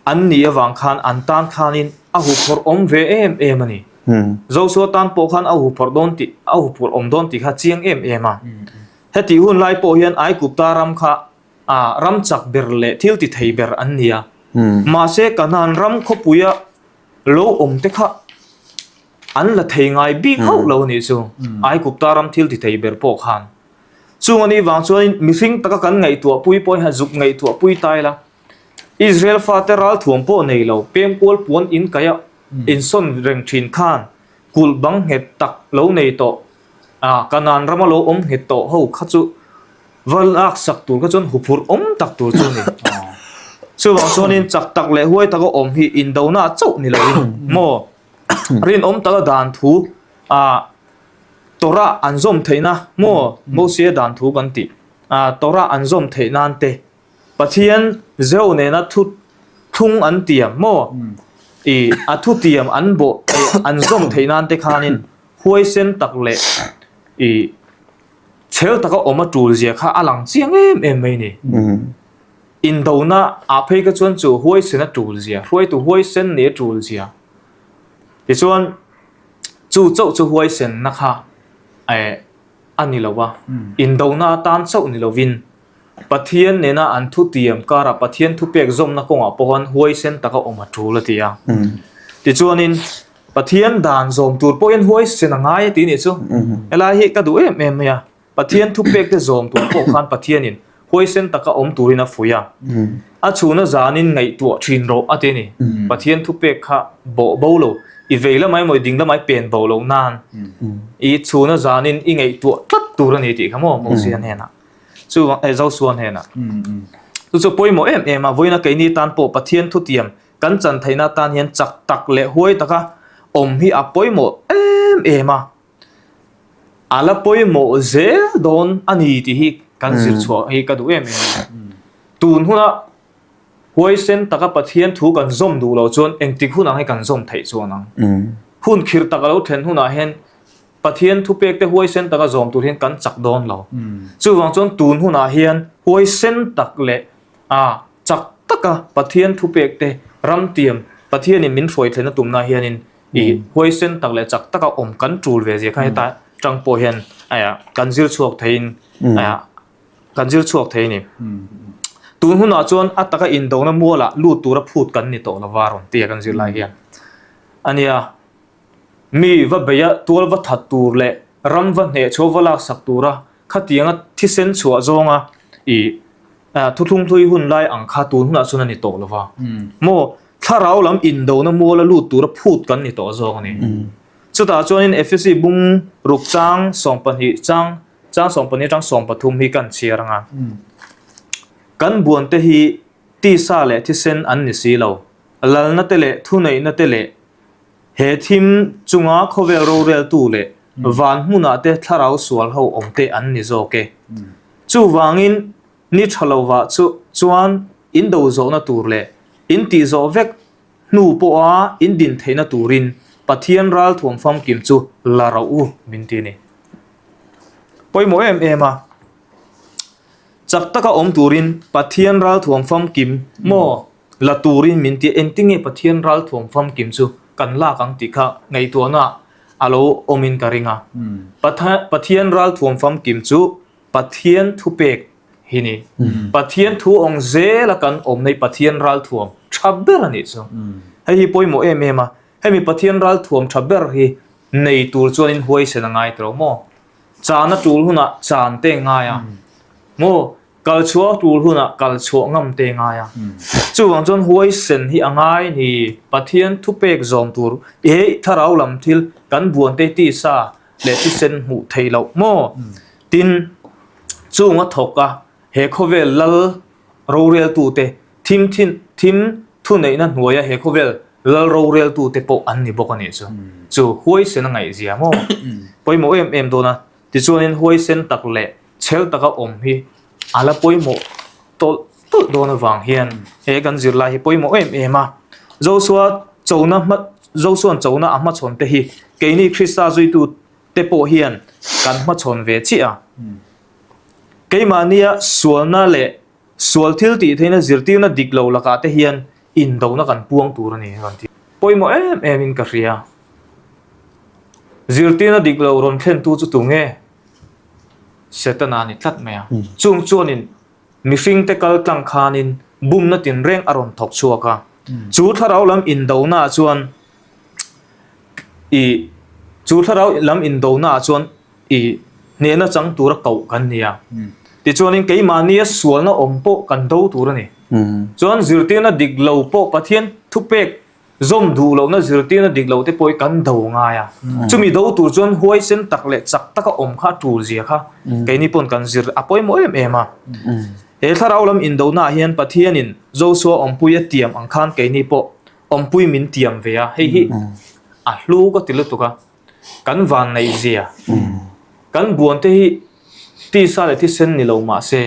an nih avang khan an tan khanin a huphurh awm ve em em a ni. Joshua tan pawh khan a huphurh dawn tih a huphurh awm dawn tih kha chiang em em a. Hetih hun lai pawh hian Aigupta ram kha ram chak ber leh thil ti thei ber an ni a. Mahse Kanaan ram khawpuia lo awm te kha an la thei ngai bik hauh lo a nih chu, Aigupta ram thil ti thei ber pawh khan. Chung a nih vang chuanin mihring taka kan ngaihtuah pui pawhin a zuk ngaihtuah pui ta ila, Israel fate ralthuam pawh nei lo, pengkual puan in kaih a insawn reng thin khan kulh bang nghet tak lo nei tawh A, Kanaan rama lo awm nghet tawh ho kha chu va lak sak tur kha chuan huphurh awm tak tur chu a ni. Chuvang chuanin chak tak leh huai taka awm hi indona chauh ni loin maw rinawm taka dan thu a Torah an zawm theihna maw Mosia dan thu kan tih a Torah an zawm theih nan te Pathian Zeu nena thu thlung an tiam maw i a thu tiam an bawh an zawm theih nan te khanin Huaisen tak leh i chhel taka awm a tul zia kha a lang chiang em em mai ni. Indona ah phei kha chuan chu huaisen a tul zia, hruaitu huaisen nih a tul zia. Tichuan chu chauh chu huaisenna kha eh a ni lo a, indona atan chauh ni lovin Pathian nena an thutiam karah Pathian thupek zawmna kawngah pawh khan huaisen taka awm a tul a ti a. Tichuanin Pathian dan zawm tur pawhin huaisen a ngai a ti nih chu. Helai hi ka duh em em mai a. Pathian thupek te zawm tur pawh khan Pathianin huaisen taka awm turin a fuih a. A chhuna zanin ngaihtuah thin rawh a ti a ni. Pathian thupek kha bawh bo lo, i vei lamah emaw i ding lamah i pen bo loh nan i chhuna zanin i ngaihtuah tlat tur a ni tih kha maw Mosia hnenah. Chu Joshua hnenah. Chu chu pawimawh em em a, vawiina keini tan pawh Pathian thutiam Kan chan theihna atan hian chak tak leh huai taka awm hi a pawimawh em em a, a la pawimawh zel dawn a ni tih hi kan zir chhuah hi ka duh em em a. Tun huna huaisen taka Pathian thu kan zawm duh loh chuan engtik hun ang hi kan zawm theih chuan ang. Hun khirh tak a lo thlen hunah hian Pathian thupek te huaisen taka zawm tur hian kan chak dawn lo. Chuvang chuan tun hunah hian huaisen tak leh A, chak taka Pathian thupek te ram tiam Pathianin min hruai thlen a tumna hianin i huaisen tak leh chak taka awm kan tul ve zia kha heta tang pawh hian kan zir chhuak theiin kan zir chhuak thei a ni. Tun hunah chuan a taka indona mualah lut tura phut kan ni tawh lova rawn tia kan zir lai hian a nia. Mi va beia tual va that tur leh ram va hneh chhuah va laksak tura khatianga thisen chhuah zawnga i thuthlung hlui hun lai ang kha tun hunah chuan a ni tawh lo va. Maw thlarau lam indona muala lut tura phut kan ni tawh zawk a ni. Chutah chuanin Efesi bung ruk chang 12 chang chang 12 atang 13 hi kan chhiar ang a. Kan buante hi tisa leh thisen an ni si lo. Lalna te leh thuneihna te leh He thim chunga khawvel roreltu leh van hmunah te thlarau sual ho awm te an ni zawk e. Chuvangin ni tha lovah chu chuan in do zawhna tur leh in tih zawh vek hnu pawha in din theihna turin Pathian ralthuam famkim chu la rauh u min ti a ni. Pawimawh em em a, chak taka awm turin Pathian ralthuam famkim maw? La turin min ti a, engtinge Pathian ralthuam famkim chu kan lak ang tih kha ngaihtuahna a lo awmin ka ring a. Pathian ralthuam famkim chu Pathian thupek hi ni. Pathian thu awng zela kan awmna hi Pathian ralthuam tha ber a nih chu. Hei hi pawimawh em em a, hemi Pathian ralthuam tha ber hi nei tur chuanin huaisen a ngai tawh maw? Chan a tul hunah chan te ngai a maw? Kal chhuah tur hunah kal chhuah ngam te ngai a. Chuvang chuan huaisen hi a ngai ni. Pathian thupek zawm tur he thlarau lam thil kan buan te tisa leh thisen hmuh theih loh maw? Tin, chung a thawk a he khawvel lal roreltute thim thin thim thuneihna hnuaia he khawvel lal roreltute pawh an ni bawk a nih chu. Chu huaisen a ngaihzia maw? Pawimawh em em dawn a. Tichuanin huaisen tak leh Chhel taka awm hi a la pawimawh tawlh tulh dawn avang hian he kan zirlai hi pawimawh em em a. Josua chona hma Josua'n chona a hmachhawn te hi keini Krista zuitu te pawh hian kan hmachhawn ve chiah a. Keimahnia sualna leh sual thil tih theihna zirtirna dik lo lakah te hian indona kan puang tur a ni a rawn ti. Pawimawh em em in ka hria. Zirtirna dik lo rawn thlentu chu tunge? Setana a ni tlat mai a. Chung chuanin mihringte kal tlang khanin bumna tinreng a rawn thawk chhuak a. Chu thlarau lam indonaah chuan i chu thlarau lam indonaah chuan i hnehna chang tura koh kan ni a. Tichuanin keimahnia sualna awm pawh kan do tur a ni. Chuan zirtirna dik lo pawh Pathian thupek Zawm duh lohna zirtirna dik loh te pawh hi kan do ngai a. Chumi do tur chuan huaisen tak leh chak taka awm kha a tul zia kha keini pawn kan zir a pawimawh em em a. He thlarau lam indonaah hian Pathianin Josua awmpui a tiam ang khan keini pawh awmpui min tiam ve a, hei hi a hlu ka ti lutuk a. Kan van neih zia, kan buan te hi tisa leh thisen ni lo mah se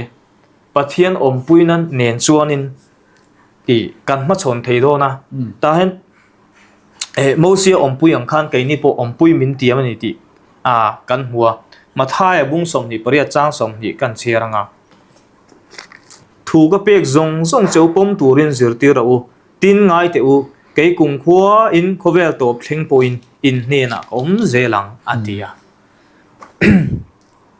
Pathian awmpuina nen chuanin tih kan hmachhawn thei dawn a, tah hian eh Mosia awmpui ang khan keini pawh awmpui min tiam a ni tih ah kan hmu a, Mathaia bung 28 chang 20 kan chhiar ang a, Thu ka pek zawng zawng cheu pawm turin zirtir rawh u, tin ngai teh u, kei kumkhua in khawvel tawp thleng pawhin in hnenah ka awm zel ang a ti a.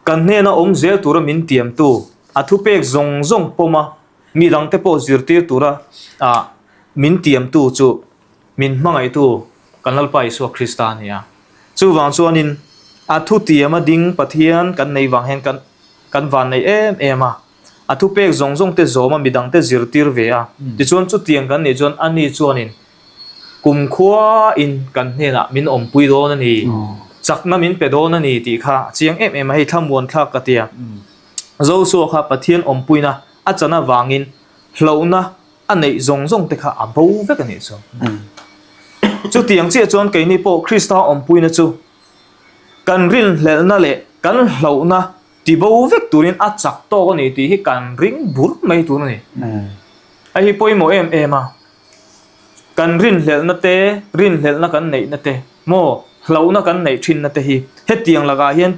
Kan hnena awm zel tura min tiamtu a thupek zawng zawng pawm a, Mi dangte pawh zirtir tura min tiamtu chu min hmangaihtu kan Lalpa Isua Krista a ni a. Chuvang chuanin a thutiama ding Pathian kan nei vang hian kan kan vanneih em em a. A thupek zawng zawng te zawma mi dangte zirtir ve a. Tichuan chutiang kan nih chuan ani chuanin kumkhuain kan hnenah min awmpui dawn a ni, chakna min pe dawn a ni tih kha a chiang em em a. Hei thlamuan thlak ka ti a. Josua kha Pathian awmpuina a chan avangin hlauhna a neih zawng zawng te kha a bo vek a nih chu. Chutiang chiah chuan keini pawh Krista awmpuina chu kan rinhlelhna leh kan hlauhna ti bo vek turin a chak tawk a ni tih hi kan ring bur mai tur a ni. Hei hi pawimawh em em a, kan rinhlelhna te, rinhlelhna kan neihna te, maw hlauhna kan neih thinna te hi hetiang lakah hian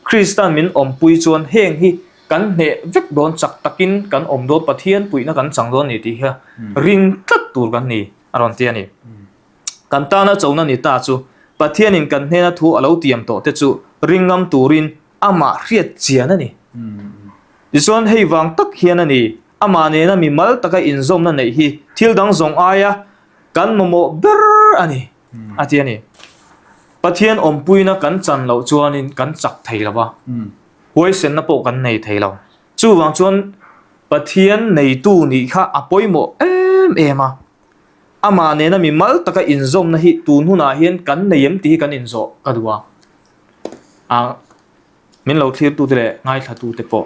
Kristan min awmpui chuan heng hi kan hneh vek dawn chak takin kan awm dawn Pathian puihna kan chang dawn ni tih hi ring tlat tur kan ni a rawn ti a ni. Kan tana chona ni ta chu Pathianin kan hnena thu a lo tiam tawh te chu ring ngam turin amah hriat chian a ni. Tichuan hei vang tak hian a ni amah nena mimal taka inzawmna neih hi thil dang zawng aia kan mamawh ber a ni. A ti a ni. Pathian awmpuina kan chan loh chuanin kan chak thei lo va, huaisenna pawh kan nei thei lo. Chuvang chuan Pathian neitu nih kha a pawimawh em em a. Amah nena mi mal taka inzawmna hi tun hunah hian kan nei em tih hi kan inzawh ka duh a. A Min lo thlirtute leh ngaithlatute pawh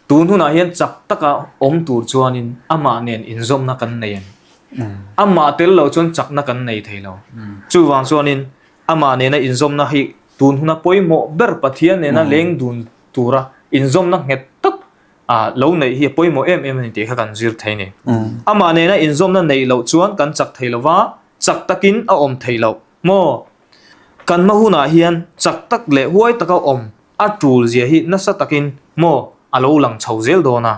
tun hunah hian chak taka awm tur chuanin amah nen inzawmna kan nei em? Amah tel lo chuan chakna kan nei thei lo. Chuvang chuanin amah nena inzawmna hi tun huna pawimawh ber Pathian nena leng dun tura inzawmna nghet tak lo neih hi a pawimawh em em a ni tih kha kan zir thei a ni. Amah nena inzawmna neih loh chuan kan chak thei lo va, chak takin a awm theih loh. Maw? Kan hma hunah hian chak tak leh huai taka awm a tul zia hi nasa takin maw a lo lang chho zel dawn a.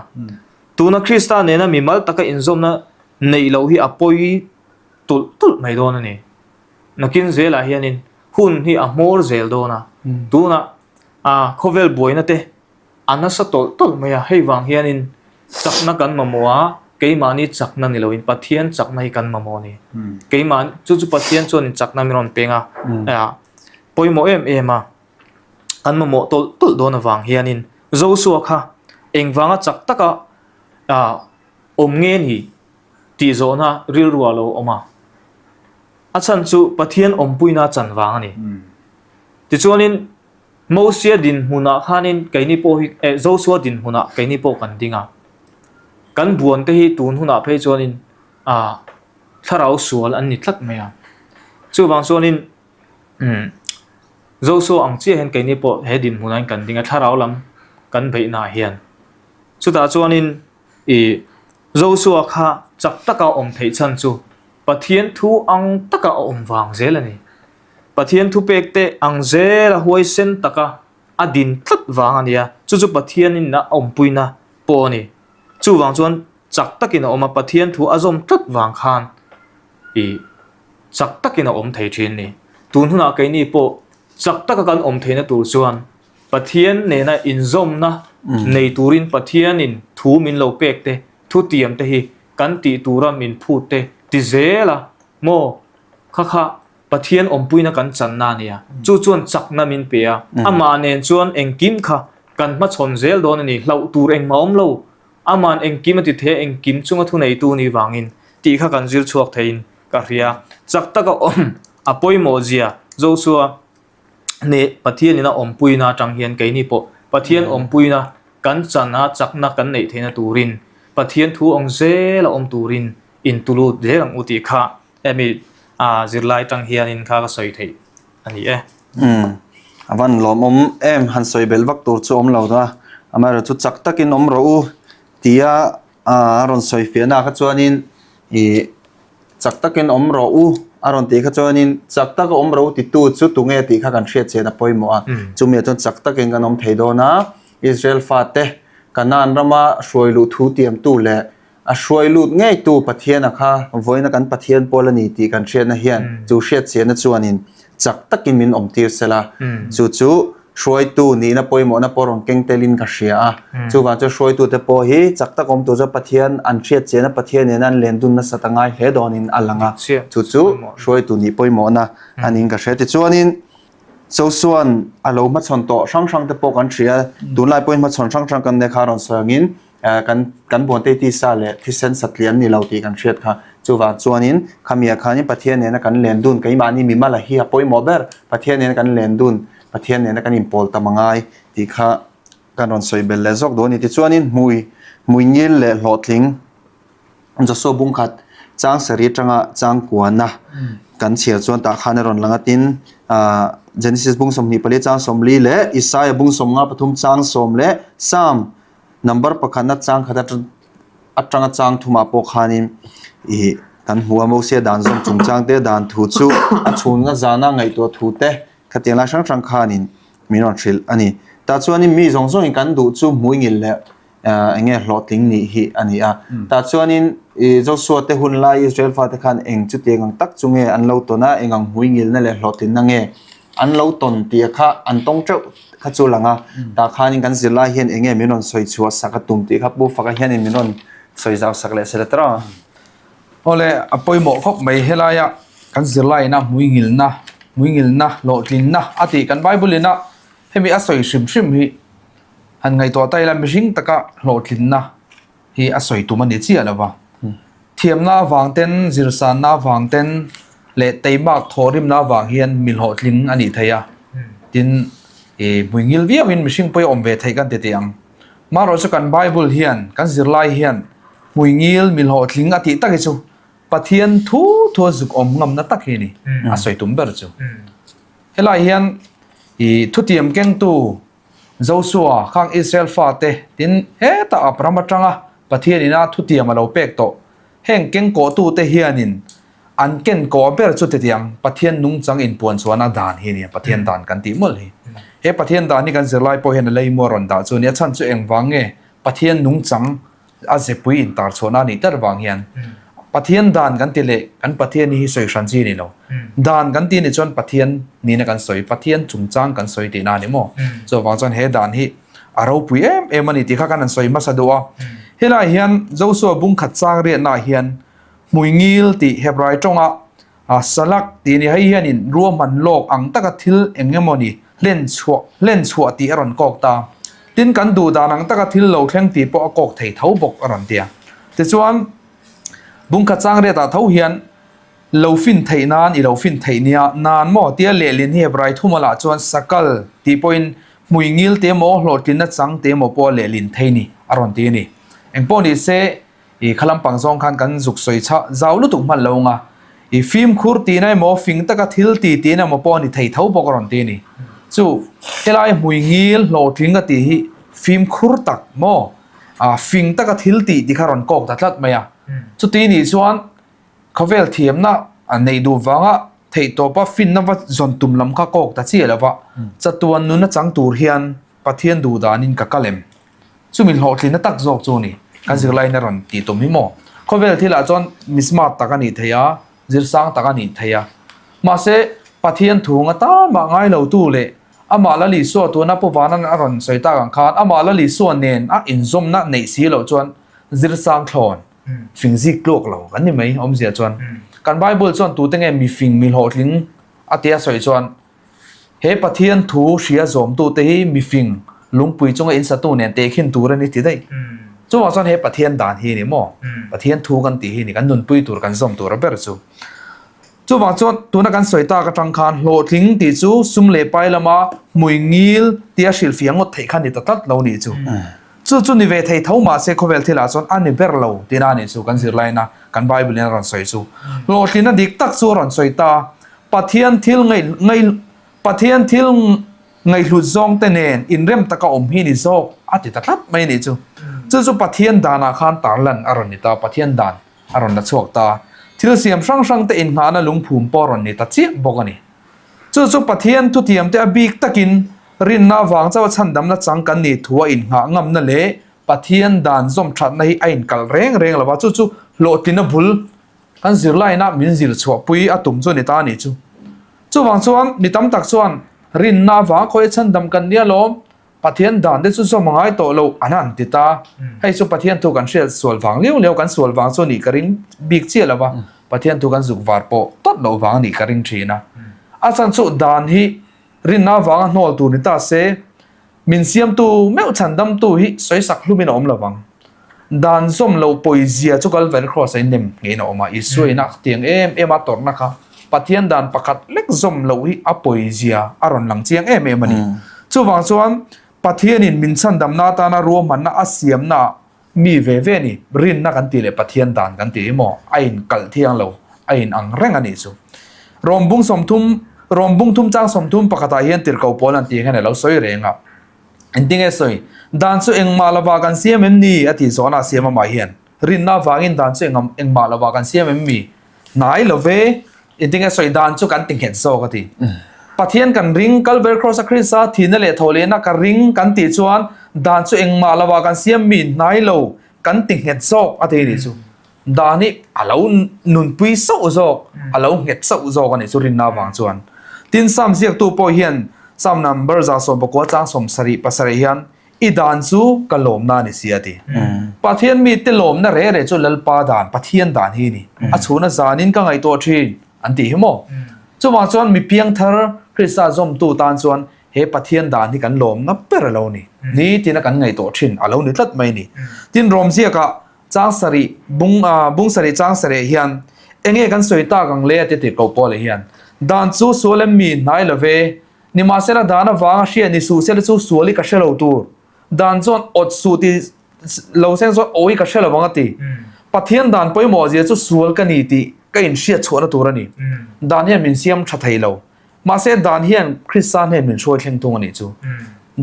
Tuna Krista nena mimal taka inzawmna neih loh hi a pawi tulh tulh mai dawn a ni. Nakin zelah hianin hun hi a hmawr zel dawn a. Tunah khawvel buaina te A nasa tawlh tawlh mai a, hei vang hianin chakna kan mamawh a, keimahni chakna ni loin Pathian chakna hi kan mamawh a ni. Keimah chu chu Pathian chuanin chakna min rawn peng a, pawimawh em em a, kan mamawh tawlh tawlh dawn avang hianin Joshua kha engvanga chak taka awm nge ni tih zawhna rilru a lo awm a, a chhan chu Pathian awmpuina chan vang a ni. Tichuanin Mosia dinhmunah khanin keini pawh hi eh Joshua dinhmunah keini pawh kan ding a. Kan buan te hi tun hunah phei chuanin ah thlarau sual an ni tlat mai a. Chuvang chuanin umm Joshua ang chiah hian keini pawh he dinhmunah hian kan ding a thlarau lam kan beihnaah hian. Chutah chuanin. I Josua kha chak taka awm theih chhan chu Pathian thu ang taka a awm vang zel a ni. Pathian thupek te ang zela huaisen taka a din tlat vang a nia, chu chu Pathianin a awmpuina pawh a ni. Chuvang chuan chak takin a awm a, Pathian thu a zawm tlat vang khan i chak takin a awm thei thin a ni. Tun hunah keini pawh chak taka kan awm theihna tur chuan Pathian nena inzawmna nei turin Pathianin thu min lo pek te, thutiam te hi kan tih tura min phut te ti zel a maw? Kha kha Pathian awmpuina kan channa a nia. Chu chuan chakna min pe a, amah nen chuan engkim kha kan hmachhawn zel dawn a ni, hlauh tur engmah awm lo. Ama'n engkim a ti thei a, engkim chunga thuneitu ni vangin tih kha kan zir chhuak theiin ka hria. Chak taka awm a pawimawh zia Joshua nih Pathianin a awmpuina atang hian keini pawh Pathian awmpuina kan chan a, chakna kan neih theihna turin Pathian thu ang zel a awm turin intulut zel ang u tih kha Hemi a zirlai tang hianin kha ka sawi theih a ni e. Umm a van lawmawm em han sawi belh vak tur chu awm lo a, amaherawh chu chak takin awm rawh u tia a rawn sawi fiahna kha chuanin ih chak takin awm rawh u a rawn tih kha chuanin chak taka awm rawh u titu chu tunge tih kha kan hriat chian a pawimawh a, chumi ah chuan chak takin kan awm thei dawn a, Israel fate Kanaan rama hruai luh thu tiamtu leh A hruai lut ngeitu Pathiana kha vawiina kan Pathian pawl a ni tih kan hriatna hian chu hriatchiahna chuanin chak takin min awmtir sel a. Chu chu hruaitu nihna pawimawhna pawh rawn keng telin ka hria a. Chuvang chuan hruaitute pawh hi chak tak awm tur chuan Pathian an hriatchiahna Pathian nena an len dun nasat a ngai hle dawnin a lang a. Chu chu hruaitu nih pawimawhna a niin ka hria. Tichuanin Josua'n a lo hmachhawn tawh hrang hrangte pawh kan hria. Tunlai pawhin hmachhawn hrang hrang kan nia kha rawn sawi angin Kan kan buante tisa leh thisen satliah an ni lo tih kan hriat kha. Chuvang chuanin khamiah khanin Pathian nena kan len dun, keimahni mimala hi a pawimawh ber, Pathian nena kan len dun, Pathian nena kan inpawl tam a ngai tih kha kan rawn sawi belh leh zawk duh a ni. Tichuanin hmui hmui ngil leh hlawhtling Joshua bungkhat chang sarih atanga chang kuana kan chhiar chuan tah khan a rawn lang a tin Genesis bung 24 chang 40 leh Isaiah bung 53 chang 10 leh Psalm Number pakhatna chang khat atanga chang thumah pawh khanin ih kan hmu a, Mosia dan zawm chungchang te dan thu chu a chhunga zana ngaihtuah thu te khatiang lai hrang hrang khanin min rawn hrilh a ni. Tah chuanin mi zawng zawngin kan duh chu hmuingil leh eng nge hlawhtling nih hi a ni a. Tah chuanin ih Joshua te hun lai Israel fate khan eng chutiang ang tak chu nge an lo tawn a, eng ang hmuingilna leh hlawhtlinna nge an lo tawn tih kha an tawng teuh kha chu lang a, tah khanin kan zirlai hian eng nge min rawn sawi chhuah sak a tum tih kha Pu Faka hianin min rawn sawi zau sak leh se la tawh a. Awle, a pawimawh khawp mai helaia kan zirlaiina hmuingilna, hmuingilna, hlawhtlinna a tih kan Bible ina hemi a sawi hrim hrim hi han ngaihtuah ta ila mihring taka hlawhtlinna hi a sawi tum a ni chiah lo va. Thiamna avang ten, zirsanna avang ten leh teimak thawhrimna avang hian mi hlawhtling a nih theih a. Tin, ih hmuingil viauin mihring pawh hi awm ve theih kan ti teh ang. Marawh chu kan Bible hian, kan zirlai hian hmuingil mi hlawhtling a tih tak hi chu Pathian thu thu a zuk awm ngamna tak hi a ni, a sawi tum ber chu. Helai hian ih thutiam kengtu Josua khang Israel fate tin hetah Abraham atanga Pathian ina thutiam a lo pek tawh. Heng kengkawhtute hianin an kenkawh ber chu titiang Pathian nungchang inpuan chuana dan hi a ni a, Pathian dan kan tih mawlh hi. He Pathian dan hi kan zirlai pawh hian a leimu a rawn dah chu a ni. A chhan chu engvang nge Pathian nungchang a zepui intar chhuahna a nih tlat avang hian Pathian dan kan ti leh kan Pathian hi sawi hran chi a ni lo. Dan kan tih ni chuan Pathian nihna kan sawi, Pathian chungchang kan sawi tihna a ni maw? Chuvang chuan he dan hi a ropui em em a ni tih kha kan han sawi hmasa duh a. Helaiah hian Joshua bungkhat chang riatnaah hian hmuingil tih Hebrai tawnga A salak tih ni hei hianin ruahman lawk ang taka thil eng emawni hlen chhuah hlen chhuah tih a rawn kawk ta. Tin kan duh dan ang taka thil lo thleng tih pawh a kawk thei tho bawk a rawn ti a. Tichuan bungkhat chang riatah tho hian lo fin theih nan i lo fin theih nia nan maw tia lehlin hi Hebrai thuma lah chuan sakal tih pawhin hmui ngil te emaw hlawhtlinna chang te emaw pawh a lehlin thei ni a rawn ti a ni. Engpawh ni se I kha lampang zawng khan kan zuk sawi chhah zau lutuk hman lo anga, i fimkhur tihna emaw fing taka thil ti tihna emaw pawh a ni thei tho bawk a rawn ti a ni. Chu helai hmui ngil hlawhtling a tih hi fimkhur tak maw? Fing taka thil tih ti kha rawn kawk ta tlat mai a. Chuti nih chuan khawvel thiamna neih duh vanga theihtawpa finna va zawn tum lam kha kawk ta chiah lo va, chatuan nuna chang tur hian Pathian duh danin ka kal em? Chumi hlawhtlinna tak zawk chu a ni. Kan zirlaiin a rawn tih tum hi maw? Khawvel thilah chuan mi smart tak a nih theih a, zirsang tak a nih theih a. Mahse, Pathian thu nga tan mah ngai lo tu leh amah Lal Isua tuna Pu Vanan a rawn sawi tak ang khan amah Lal Isua nen a inzawmna neih si loh chuan zirsang thlawn fing zik tluak lo kan ni mai awmzia chuan. Kan Bible chuan tute nge mi fing mi hlawhtling a tia sawi chuan He Pathian thu hria zawmtute hi mifing lungpui chunga insatu nen tehkhin tur a ni ti daih. Chuvang chuan he Pathian dan hi a ni maw? Pathian thu kan tih hi a ni, kan nunpui tur, kan zawm tur a ber chu. Chuvang chuan tuna kan sawi tak atang khan hlawhtling tih chu sum leh pai lama hmui ngil tia hrilhfiah ngawt theih kha ni ta tlat lo nih chu. Chu chu ni ve thei tho mahse khawvel thilah chuan a ni ber lo tihna a nih chu kan zirlaina kan Bible in a rawn sawi chu. Hlawhtlina dik tak chu a rawn sawi ta. Pathian thil ngaih Pathian thil ngaihhlut zawng te nen inrem taka awm hi ni zawk a ti ta tlat mai a nih chu. Chu chu Pathian danah khan tarlan a rawn ni ta, Pathian dan a rawn la chhuak ta. Thil siam hrang hrang te inngahna lungphum pawh a rawn ni ta chiah bawk a ni. Chu chu Pathian thutiam te a bik takin rinna avang chauha chhandamna chang kan nih thu a innghah ngamna leh Pathian dan zawm thatna hi a inkalh reng reng lo va, chu chu hlawhtlina bul Kan zirlaina min zir chhuahpui a tum chu a ni ta a nih chu. Chuvang chuan mi tam tak chuan rinna avanga khawi chhandam kan nia lawm, Pathian dan te chu zawm a ngai tawh lo an han ti ta. Hei chu Pathian thu kan hriat sual vang liau liau kan sual vang chu a nih ka ring bik chiah lo va, Pathian thu kan zuk var pawh tawt loh vang a nih ka ring thin a. A chhan chu dan hi rinna avanga hnawl tur ni ta se, Min siamtu meuh chhandamtu hi sawisak hlumin a awm lo vang. Dan zawm lo pawizia chu Calvary Cross a innem ngeiin a awm a, Isua in a tiang em em a tawrhna kha Pathian dan pakhat lek zawm loh hi a pawizia a rawn lang chiang em em a ni. Chuvang chuan Pathianin min chhandamna atana ruahmanna a siamnaah mi ve ve ni, rinna kan tih leh Pathian dan kan tih hi maw a inkalh thiang lo, a in ang reng a nih chu. Rawm bung sawmthum, Rawm bung thum chang 30 pakhatah hian tirhkoh pawl an tih hian a lo sawi reng a. Engtinge sawi? Dan chu engmah lovah kan siam em ni? a tih zawhna a siam amah hian. Rinna avangin dan chu engmah lovah kan siam em mi? Hnai lo ve, engtinge sawi dan chu kan ti nghet zawk a ti. Pathian kan ring, Calvary Cross a Krista thihna leh thawhlehna ka ring kan tih chuan dan chu engmah lovah kan siam mi hnai lo kan ti nghet zawk a ti nih chu. Dan hi a lo nunpui sauh zawk, a lo nghet sauh zawk a nih chu rinna avang chuan. Tin, Psalm ziaktu pawh hian Psalm number 119 chang 77 pasarih hian I dan chu ka lawmna a ni si a ti. Pathian mite lawmna reh reh chu Lalpa dan, Pathian dan hi a ni. A chhuna zanin ka ngaihtuah thin an tih hi maw? Chuvang chuan mi piangthar Krista zawmtu tan chuan he Pathian dan hi kan lawmna ber a lo ni. Nitina kan ngaihtuah thin a lo ni tlat mai a ni. Tin, Rawmziakah chang sarih bung bung sarih chang sarih hian enge kan sawi tak ang le a ti tirhkoh Paula hian dan chu sual em mi hnai lo ve Nimahsela dan avanga hria ni suh sela chu sual hi ka hre lo tur. Dan chuan awt suh ti lo seng chuan awi ka hre lo ang a ti. Pathian dan pawimawh zia chu sual ka ni tih ka inhriat chhuahna tur a ni. Dan hian min siam tha thei lo. Mahse dan hian Krista hnen min hruai thleng thung a nih chu.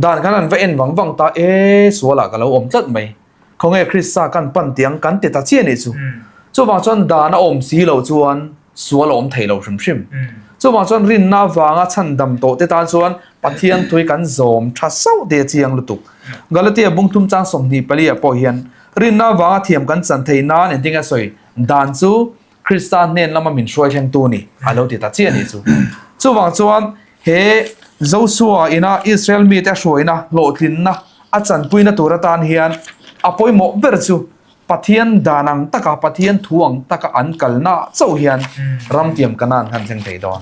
Dan khan an va en vang vang ta e sualah ka lo awm tlat mai. Khawnge Krista kan pan tiang kan ti ta chiah a nih chu. Chuvang chuan dan a awm si loh chuan sual a awm thei lo hrim hrim. Chuvang chuan rinna avanga chhandam tawh te tan chuan Pathian thui kan zawm tha sauh te a chiang lutuk. Galatia bung thum chang 24 ah pawh hian rinna avanga thiam kan chan thei nan engtin nge sawi dan chu Krista hnen lama min hruai thlengtu ni a lo ti ta chiah a nih chu. Chuvang chuan he Joshua ina Israel mite a hruaina hlawhtlinna a chanpuina tur atan hian a pawimawh ber chu Pathian dan ang taka, Pathian thu ang taka an kalna chauh hian ramtiam Kanaan khan thleng thei dawn.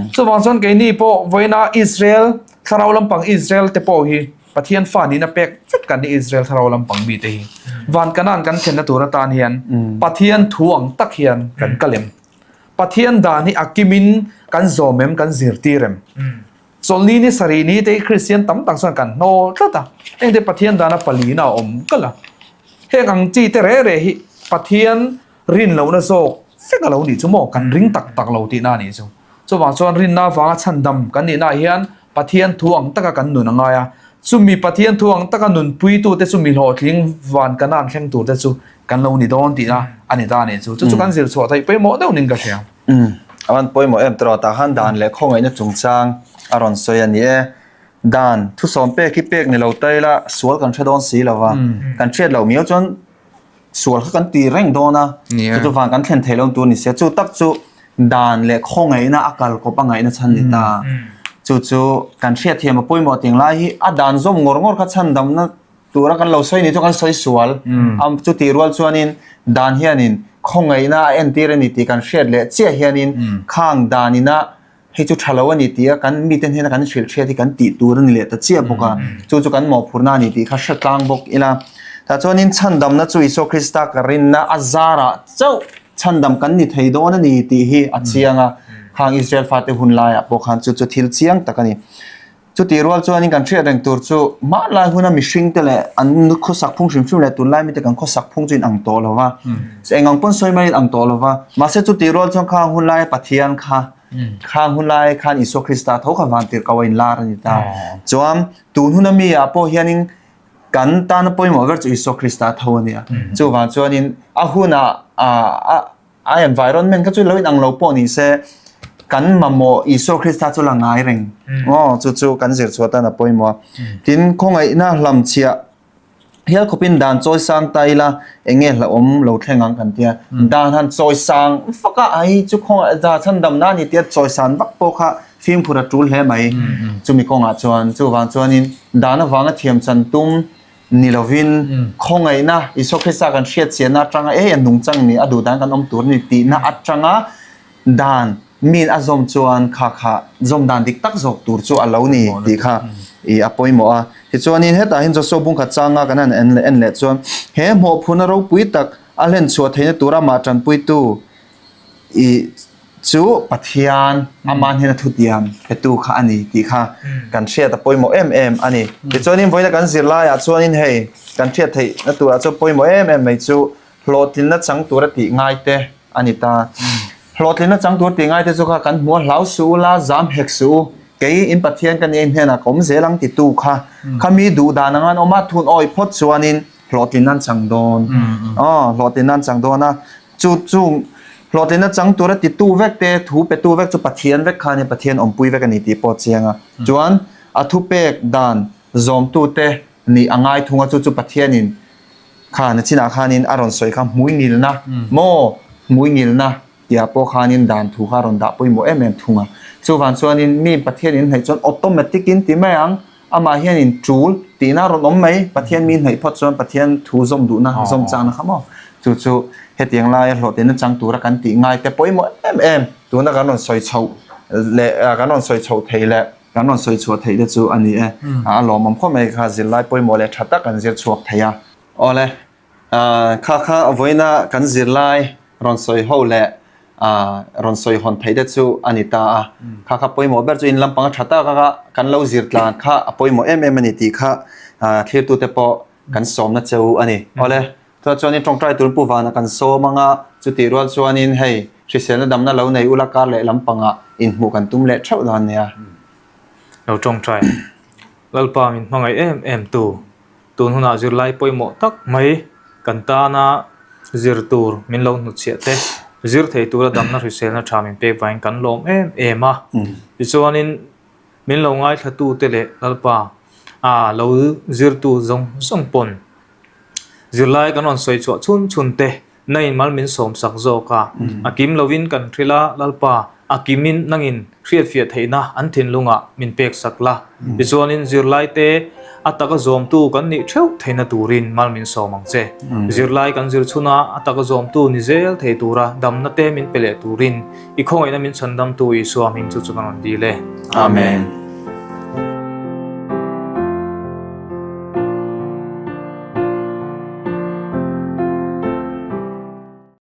Chuvang chuan keini pawh vawiina Israel, thlarau lampang Israel te pawh hi Pathian fa nihna pek vek kan ni Israel thlarau lampang mite hi. Van Kanaan kan thlenna tur atan hian Pathian thu ang tak hian kan kal em? Pathian dan hi a kimin kan zawm em, kan zirtir em? Chawlhni ni sarih ni te hi Kristian tam tak chuan kan hnawl tlat a, heng te Pathian dana palina a awm kalh a. Heng ang chi te reh reh hi Pathian rin lohna zawk vek a lo nih chu maw, kan ring tak tak lo tihna a nih chu. Chuvang chuan rinna avanga chhandam kan nihna ah hian Pathian thu ang taka kan nun a ngai a. Chumi Pathian thu ang taka nunpuitute chu mi hlawhtling van kana an thleng turte chu kan lo ni dawn tihna a ni ta a nih chu. Chu chu kan zir chhuah theih pawimawh deuh nin ka hria. Umm, a van pawimawh em tawh tah khan dan leh khawngaihna chungchang a rawn sawi a ni e. Dan, thusawm pek hi pek ni lo ta ila sual kan hre dawn si lo va, kan hriat loh miau chuan sual kha kan ti reng dawn a, chu chu van kan thlen theih lo tur ni sia, chu tak chu dan leh khawngaihna a kal kawp a ngaihna chhan ni ta. Chu chu kan hriatthiam a pawimawh ting lai hi a dan zawm ngawr ngawr kha chhandamna tura kan lo sawi ni chu kan sawi sual a, chutih rual chuanin dan hianin khawngaihna a entir a ni tih kan hriat leh chiah hianin khang danina hei chu tha lo a ni tih a kan mite hnena kan hrilh hriat hi kan tih tur a ni leh ta chiah bawk a, chu chu kan mawhphurhna a ni tih kha hre tlang bawk ila. Tah chuanin chhandamna chu Isua Krista ka rinna a zarah chauh chhandam kan ni thei dawn a ni tih hi a chiang a, khang Israel fate hun laiah pawh khan chu chu thil chiang tak a ni. Chutih rual chuanin kan hriat reng tur chu hmanlai huna mihringte leh an khawsak phung hrim hrim leh tunlai mite kan khawsak phung chu inang tawh lo va, eng ang pawn sawi maiin ang tawh lo va, mahse chutih rual chuan khang hun laia Pathian kha, khang hun lai khan Isua Krista tho kha vantir ko a inlar a ni ta. Chuan tun huna mi ah pawh hianin kan tana pawimawh ber chu Isua Krista tho a nia. Chuvang chuanin a hunah a A environment kha chu lo inang lo pawh ni se, kan mamawh Isua Krista chu la ngai reng. Aw, chu chu kan zir chhuah tan a pawimawh a. Tin, khawngaihna hlamchhiah hial khawpin dan chawi sang ta ila eng nge hlauhawm lo thleng ang kan tia. Dan han chawi sang vak a, ai chu khawngaih za chhandamna a ni tia chawi san vak pawh kha fimkhur a tul hle mai. Chumi kawngah chuan chuvang chuanin dan avanga thiam chan tum Ni lovin, khawngaihna, Isua Krista kan hriatchiahna atanga ei a nungchang ni, a duhdan kan awm tur a ni tihna atanga dan min a zawm chuan kha kha zawm dan dik tak zawk tur chu a lo ni tih kha i a pawimawh a. Tichuanin hetah hian Joshua bungkhat changa kan han en leh en leh chuan he hmawhphurhna ropui tak a hlenchhuah theihna tura amah tanpuitu I chu Pathian ama hnena thutiam petu kha a ni tih kha kan hriat a pawimawh em em a ni. Tichuanin vawiina kan zirlaiah chuanin hei kan hriat theihna turah chuan pawimawh em em mai chu hlawhtlinna chang tura tih ngai te a ni ta. Hlawhtlinna chang tur tih ngai te chu kha kan hmu a, hlau suh u la, zam hek suh u, kei in Pathian ka nia in hnenah ka awm zel ang titu kha kha mi duh dan anga an awm a, thun awih phawt chuanin hlawhtlinna an chang dawn. Aw, hlawhtlinna an chang dawn a. Chu chung hlawhtlinna chang tura titu vek te, thu petu vek chu Pathian vek kha a ni, Pathian awmpui vek a ni tih pawh a chiang a. Chuan a thupek dan zawmtute nih a ngai thung a, chu chu Pathianin kha nachinah khanin a rawn sawi kha hmuingilna maw, hmuingilna tihah pawh khanin dan thu kha a rawn dah pawimawh em em thung a. Chuvang chuanin mi Pathianin hnaih chuan automatic in ti mai ang, Amah hianin tul tihna a rawn awm mai, Pathian mi hnaih phawt chuan Pathian thu zawm duhna, zawm chakna kha maw? Chu chu hetiang laia hlawhtlinna chang tura kan tih ngai te pawimawh em em tuna kan rawn sawi chhoh leh kan rawn sawi chhoh theih leh kan rawn sawi chhuah theih te chu a ni e. A lawmawm khawp mai kha zirlai pawimawh leh tha tak kan zir chhuak thei a. Awle. Kha kha vawiina kan zirlai rawn sawi ho leh rawn sawi hawn theih te chu a ni ta a. Kha kha pawimawh ber chu in lampang a tha tak a kan lo zir tlan kha a pawimawh em em a ni tih kha thlirtute pawh kan sawmna che u a ni. Awle, chutah chuanin tawngtai tur Pu Vana kan sawm anga chutih rual chuanin hei hriselna damna lo nei ula kar leh lampangah inhmuh kan tum leh theuh dawn nia. Lo tawngtai Lalpa min hmangaih em em tu. Tun hunah zirlai pawimawh tak mai kan tana zir tur min lo hnutchhiah te, zir thei tura damna hriselna tha min pek vangin kan lawm em em a. Tichuanin min lo ngaithlatute leh Lalpa a lo zirtu zawng zawng pawn zirlai kan rawn sawi chhuah chhun chhun te Nangin mal min sawmsak zawk a, a kim lovin kan hrilh a, Lalpa, a kimin nangin hriatfiah theihna an thinlungah min peksak la. Tichuanin zirlaite a taka zawmtu kan nih theuh theihna turin mal min sawm ang che. Zirlai kan zir chhuna a taka zawmtu ni zel thei tura damna te min pe leh turin i khawngaihna min chhandamtu Isua hming chu chu kan rawn dil e. Amen.